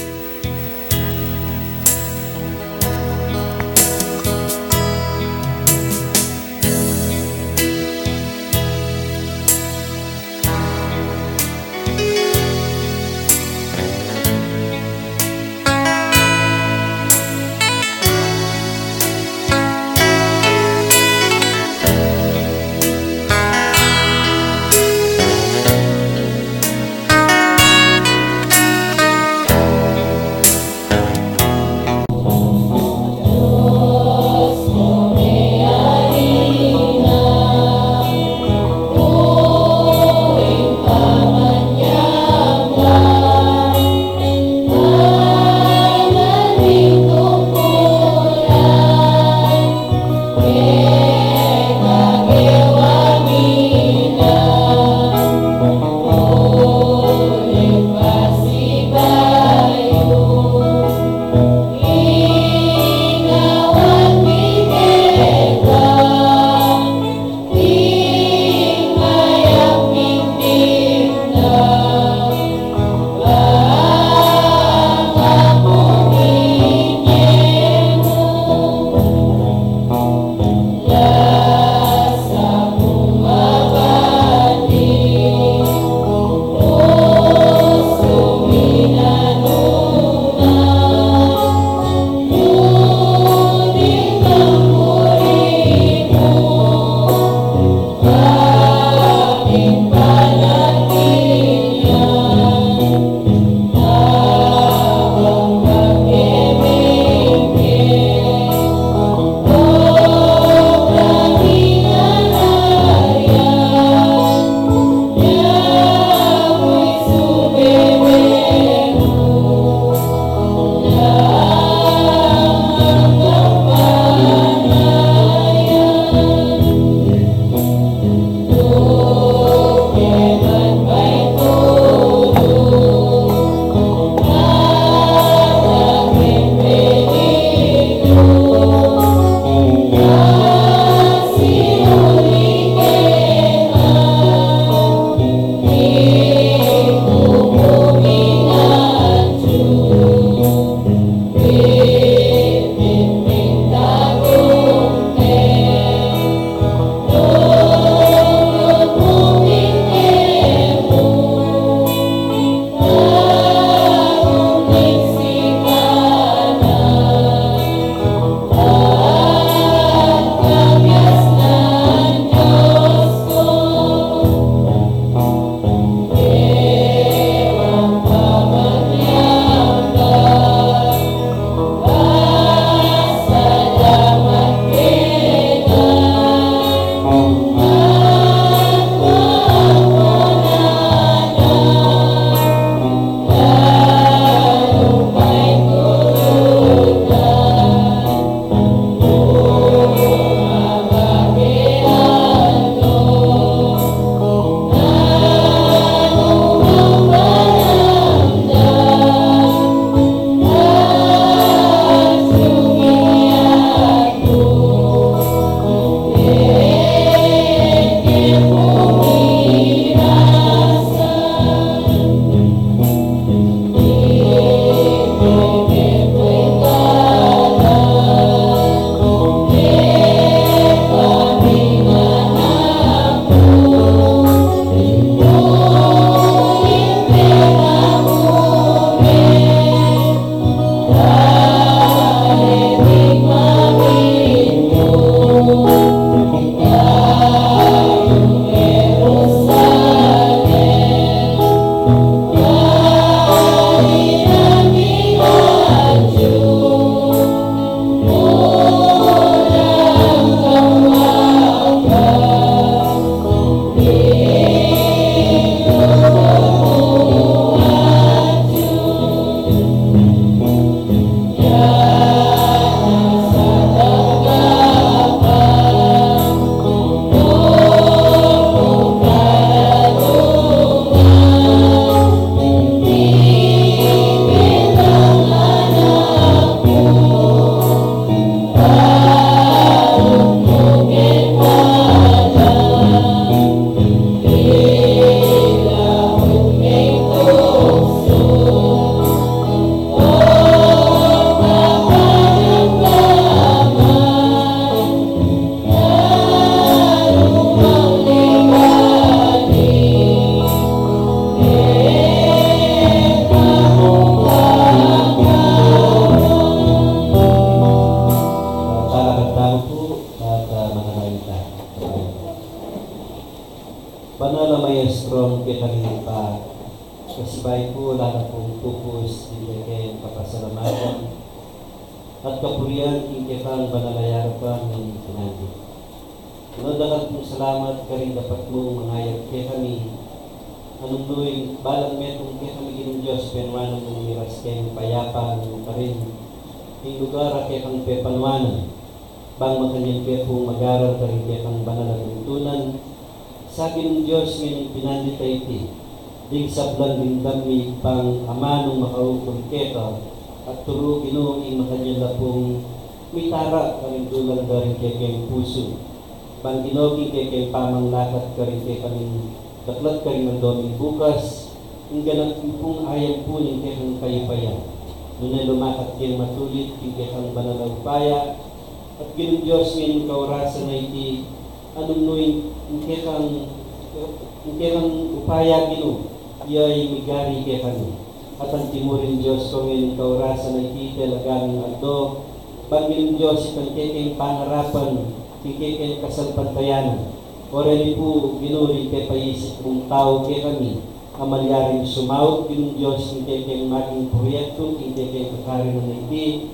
at kapurian king kekang banal a yarapan ning pinandi. Dakal pung salamat karing dapat mung mangayap kekami. Nung nu ing balang metung kekami, Ginung Dios, penwanan mung miras keng payapan karin ing lugar a kekang pepanwanan, bang makanyan ke pung mag-aral karing kekang banal a tuntunan. Sa Ginung Dios, ngening pinandi ta iti, ding sablang dimdam mi pang amanung makaukol keka, at turu Ginu ing makanyan la pung mitara karing dulang da ring kekeng pusu. Bang Ginu king kekeng pamanglakad karing kekaming daklat karing aldo ming bukas, ing ganap mi pung ayampu ning kekang kayupayan. Nune lumakat keng matulit king kekang banal a upaya, at Ginung Dios, ngening kaurasan a iti, nung nu ing kekang, ing kekang upaya, Ginu, iya ing migari kekami. At antimurin, Dios ko, ngening kaurasan a iti, talaga ning aldo, bang Ginung Dios, itang kekeng pangarapan, ing kekeng kasalpantayanan. Oreni pu, Ginu, ring pepaisip mung tau kekami, a malyaring sumaup, Ginung Dios, ing kekeng maging proyektu king kekeng kakarinan a iti.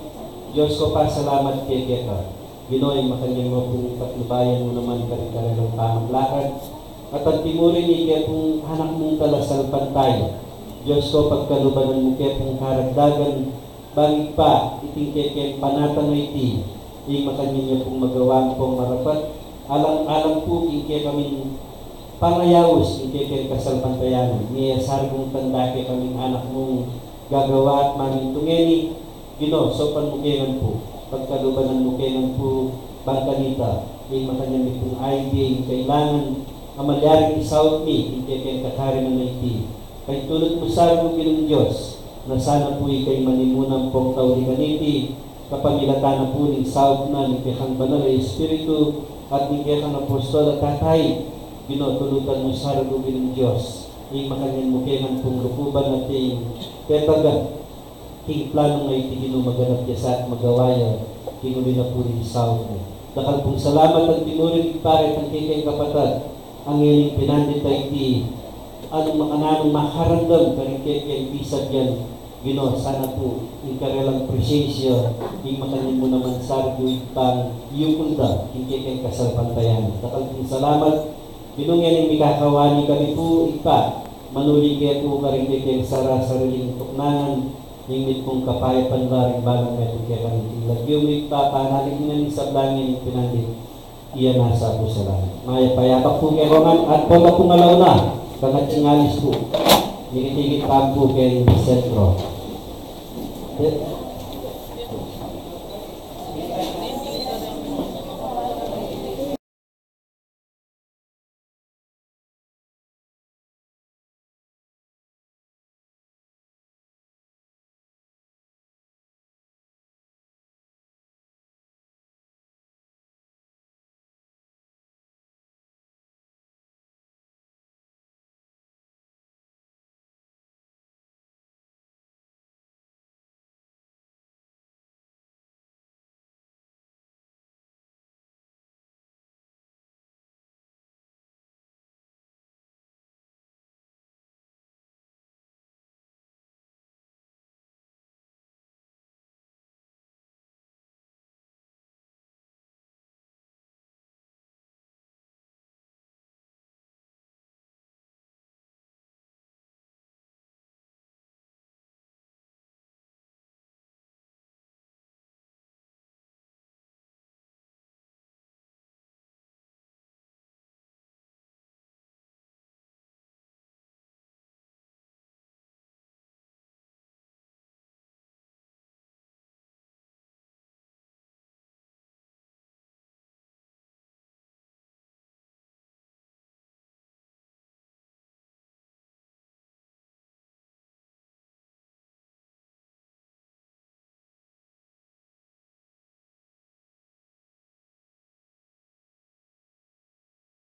Dios ko, pasalamat ke keka. Ginu, ing makanyan mu pung patnubayan mu naman karing karelang pamanglakad, at antimurin ing kekeng anak mung talasalpantaya. Dios ko, pagkalubanan mu ke pung karagdagan, bang Ibpa, iting kekeng panatan a iti, ing makanyan ya pung magawa ampong marapat, alang-alang pu king kekaming pangayaus king kekeng kasalpantayanan, ing saragdung tanda kekaming anak mung gagawa at mamintu ngeni. Ginu, saupan mu ke ngan pu, pagkalubanan mu ke ngan pu, bang kanita, ing makanyan mi pung aibie ing kailangan, a malyaring isaup mi king kekeng kakarinan a iti. Paintulud mu sa ku, Ginung Dios, na sana pu ika ing manimunan pong tauli kaniti, kapamilatan na pu ning saup na ning kekang banal a Espiritu at ning kekang apostol a tatai. Ginu, tulutan mu sa ku, Ginung Dios, ing makanyan mu ke ngan pung lukuban at ing petagan king planung a iti, Ginu, maganap ya sa at magawa ya king uli na pu ning saup mu. Dakal pung salamat. Antimurin, Ibpa, itang kekeng kapatad a ngening pinandi ta iti, nung makananung makaramdam karing kekeng pisag yan, Ginu, sana pu ing karelang presensya, ing makanyan mu naman sa ku, Ibpa, iyukul da king kekeng kasalpantayanan. Dakal pung salamat. Ginu, ngening mikakawani kami pu, Ibpa, manuli ke pu karing kekeng sara-sariling tuknangan, ning mitmung kapayapan la ring balang metung kekami king lagyu mu, Ibpa, panalig ngening sablang ngening pinandi. Iya na sa pu sa langit. Mayap a yabak pu keko ngan, at pota pung alauna, kangating alis pu. Mikit-ikit tamu pu keng sentro.